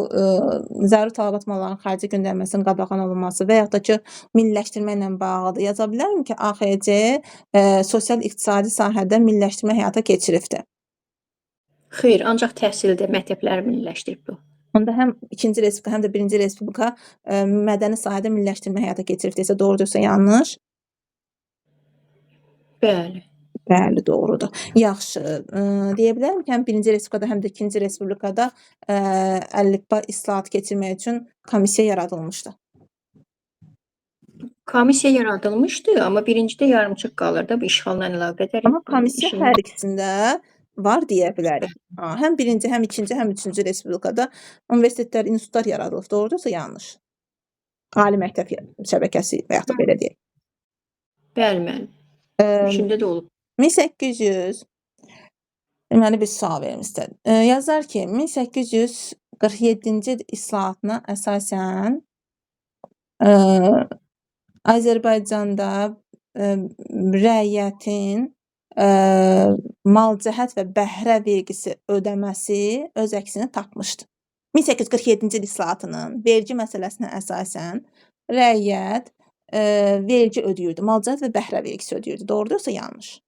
zəruri tələbat mallarının xaricə göndərilməsinin qadağan olunması və yaxud da ki, milliləşdirmə ilə bağlıdır. Yaza bilərəm ki, AXC sosial-iqtisadi sahədə milliləşdirmə həyata keçiribdir. Xeyr, ancaq təhsildə məktəbləri milliləşdirib bu. Onda həm ikinci respublika, həm də birinci respublika mədəni sahədə milliləşdirmə həyata keçirib desə doğrudursa yanlış? Bəli. Bəli, doğrudur. Yaxşı, deyə bilərəm ki, həm birinci respublikada, həm də ikinci respublikada əlifba islahatı keçirmək üçün komissiya yaradılmışdı. Komissiya yaradılmışdı, amma birincidə yarımçıq qalır da bu işğalla əlaqədar. Amma komissiya hər ikisində var deyə bilərik. Ha, həm birinci, həm ikinci, həm üçüncü respublikada universitetlər, institutlar yaradılıb. Doğrudursa yanlış? Ali məktəb şəbəkəsi və yaxud da belə deyək. Bəli, müəllim. Üçündə də olub. 1800 deməli bir sual verim sizə. Yazar ki, 1847-ci il islahatına əsasən Azərbaycanda rəiyyətin malcəhət və bəhrə vergisi ödəməsi öz əksini tapmışdı. 1847-ci il islahatının vergi məsələsinə əsasən rəiyyət vergi ödəyirdi, malcəhət və bəhrə vergisi ödəyirdi. Doğrudur yoxsa yanlış?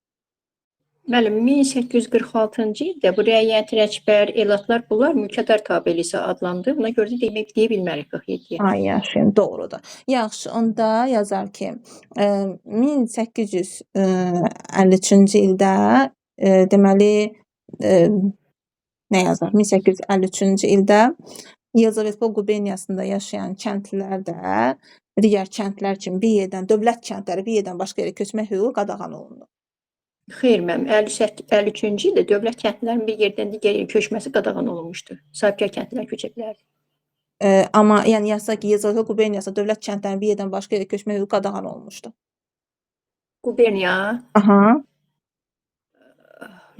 Müəllim, 1846-cı ildə bu rəiyyət, rəcbər, elatlar bunlar mülkədar tabelisi adlandı. Buna görə də demək deyə bilmərik 47-yə. Ay, yaxşı, doğrudur. Yaxşı, onda yazar ki, 1853-cü ildə deməli nə yazar? 1853-cü ildə Yelizavetpol quberniyasında yaşayan kəndlilər də digər kəndlər kimi bir yerdən, dövlət kəndləri bir yerdən başqa yerə köçmək hüququ qadağan olundu. Xeyr, müəllim, 53-cü ildə dövlət kəndlilərinin bir yerdən digər yerə köçməsi qadağan olunmuşdu. Sahibkar kəndlilər köçə bilərdi. Amma yəni yazsa ki, Yelizavetpol quberniyasında dövlət kəndlərinin bir yerdən başqa yerə köçmək hüququ qadağan olunmuşdu. Quberniya. Aha.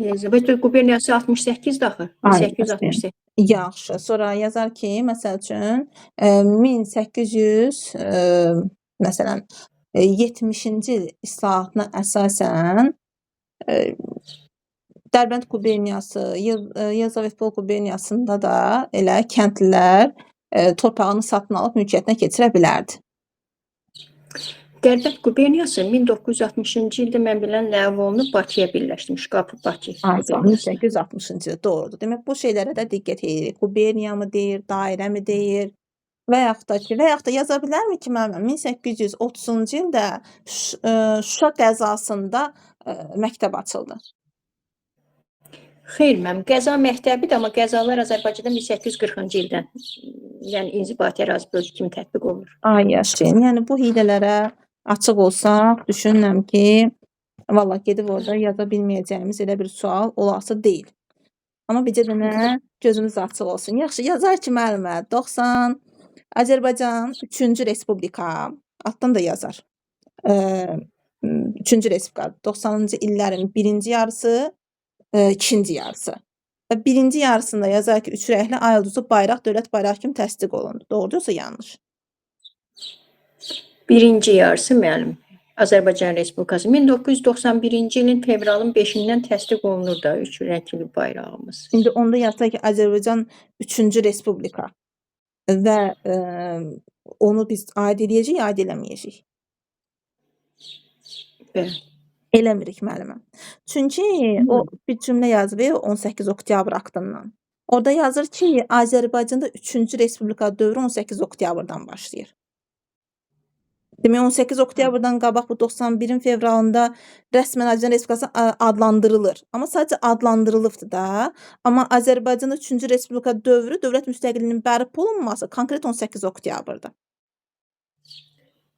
Yelizavetpol quberniyası 68-dir axı. Ay, 1868. Yaxşı. Sonra yazar ki, məsəl üçün 1800 məsələn 70-ci il islahatına əsasən Dərbənd quberniyası, Yelizavetpol quberniyasında da elə kəndlilər torpağını satın alıb mülkiyyətinə keçirə bilərdi. Dərbənd quberniyası 1960-cı ildə mən bilən ləğv olunub Bakıya birləşdirmiş. Qapı Bakı quberniyası. 1860-cı il, doğrudur. Demək, bu şeylərə də diqqət edirik. Quberniya mı deyir, dairə mi deyir və yaxud da ki, və yaxud da yaza bilərmi ki, müəllim, 1830-cu ildə Şuşa qəzasında məktəb açıldı. Xeyr, müəllim, qəza məktəbidir, amma qəzalar Azərbaycanda 1840-cı ildən, yəni inzibati ərazi bölgü kimi tətbiq olunur. Ay, yaxşı. Yəni bu hiylələrə açıq olsaq, düşünürəm ki, vallah gedib orada yaza bilməyəcəyimiz elə bir sual olası deyil. Amma bircə dənə gözümüz açıq olsun. Yaxşı, yazar ki, müəllimə, 90 Azərbaycan 3-cü Respublika, altdan da yazar. 3-cü Respublika 90-cı illərin birinci yarısı, ikinci yarısı. Və birinci yarısında yazar ki, üç rəngli ay ulduzu bayraq dövlət bayrağı kimi təsdiq olundu. Doğrudur yoxsa yanlış? Birinci yarısı müəllim. Azərbaycan Respublikası 1991-ci ilin fevralın 5-dən təsdiq olunur da üç rəngli bayrağımız. İndi onda yazsa ki, Azərbaycan 3-cü Respublika və onu biz aid eləyəcəyik, aid eləməyəcəyik. Bəli. Eləmirik müəllimə. Çünki o bir cümlə yazıb 18 oktyabr aktından. Orada yazır ki, Azərbaycanda 3-cü Respublika dövrü 18 oktyabrdan başlayır. Demək 18 oktyabrdan qabaq bu 91-in fevralında rəsmən Azərbaycan Respublikası adlandırılır. Amma sadəcə adlandırılıbdır da. Amma Azərbaycanda 3-cü Respublika dövrü dövlət müstəqilliyinin bərpa olunması konkret 18 oktyabrdır.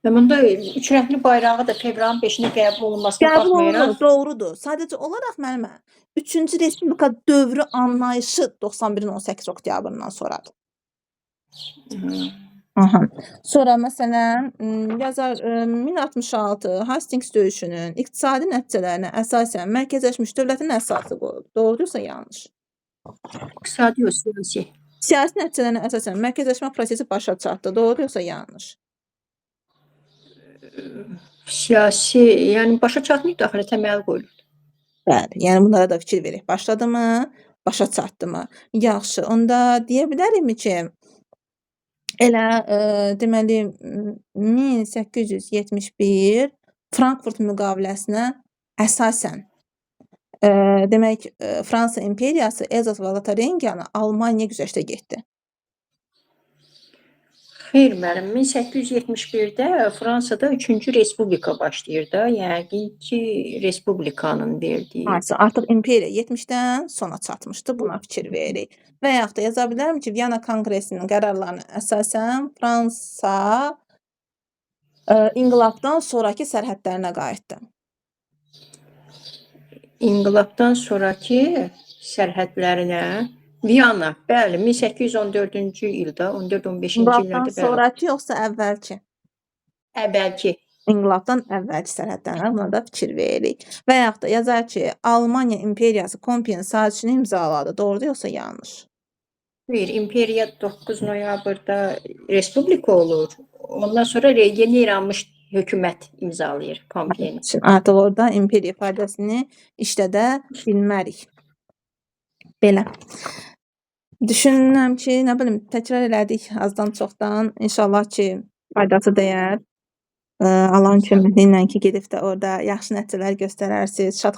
Və bunda üç rəngli bayrağı da fevralın 5-də qəbul olunmasına Qəbul baxmayaraq olunur, doğrudur. Sadəcə olaraq müəllimə, 3-cü Respublika dövrü anlayışı 91-in 18 oktyabrından sonradır. Aha. Sonra məsələn, yazar 1066 Hastings döyüşünün iqtisadi nəticələrinə əsasən mərkəzləşmiş dövlətin əsası qoyuldu. Doğrudursa yanlış? İqtisadi yox, siyasi. Siyasi nəticələrinə əsasən mərkəzləşmə prosesi başa çatdı. Doğru yoxsa yanlış? Siyasi, yəni başa çatmayıb da axırda təməl qoyulur. Bəli, yəni bunlara da fikir verək. Başladı mı? Başa çatdı mı? Yaxşı, onda deyə bilərikmi ki, elə deməli 1871 Frankfurt müqaviləsinə əsasən demək Fransa imperiyası Elzas və Lotaringiyanı Almaniyaya güzəştə getdi. Xeyr müəllim, 1871-də Fransada 3-cü Respublika başlayır da, yəqin ki, Respublikanın verdiyi. Hansı artıq imperiya 70-dən sona çatmışdı, buna fikir veririk. Və yaxud da yaza bilərəm ki, Viyana Konqresinin qərarlarına əsasən Fransa inqilabdan sonrakı sərhədlərinə qayıtdı. İnqilabdan sonrakı sərhədlərinə Viyana, bəli, 1814-cü ildə, 14-15-ci İnqilabdan illərdə bəli. sonrakı yoxsa əvvəlki? Əvvəlki. İnqilabdan əvvəlki sərhədlərinə buna da fikir veririk. Və yaxud da yazar ki, Almaniya imperiyası Kompiyen sazişini imzaladı. Doğrudur yoxsa yanlış? Xeyr, imperiya 9 noyabrda respublika olur. Ondan sonra yeni yaranmış hökumət imzalayır Kompyeni. Şimdi artıq orada imperiya ifadəsini işlədə bilmərik. Belə. Düşünürəm ki, nə bilim, təkrar elədik azdan çoxdan. İnşallah ki, faydası dəyər. Allahın köməkliyi ilə ki, gedib də orada yaxşı nəticələr göstərərsiniz. Şad.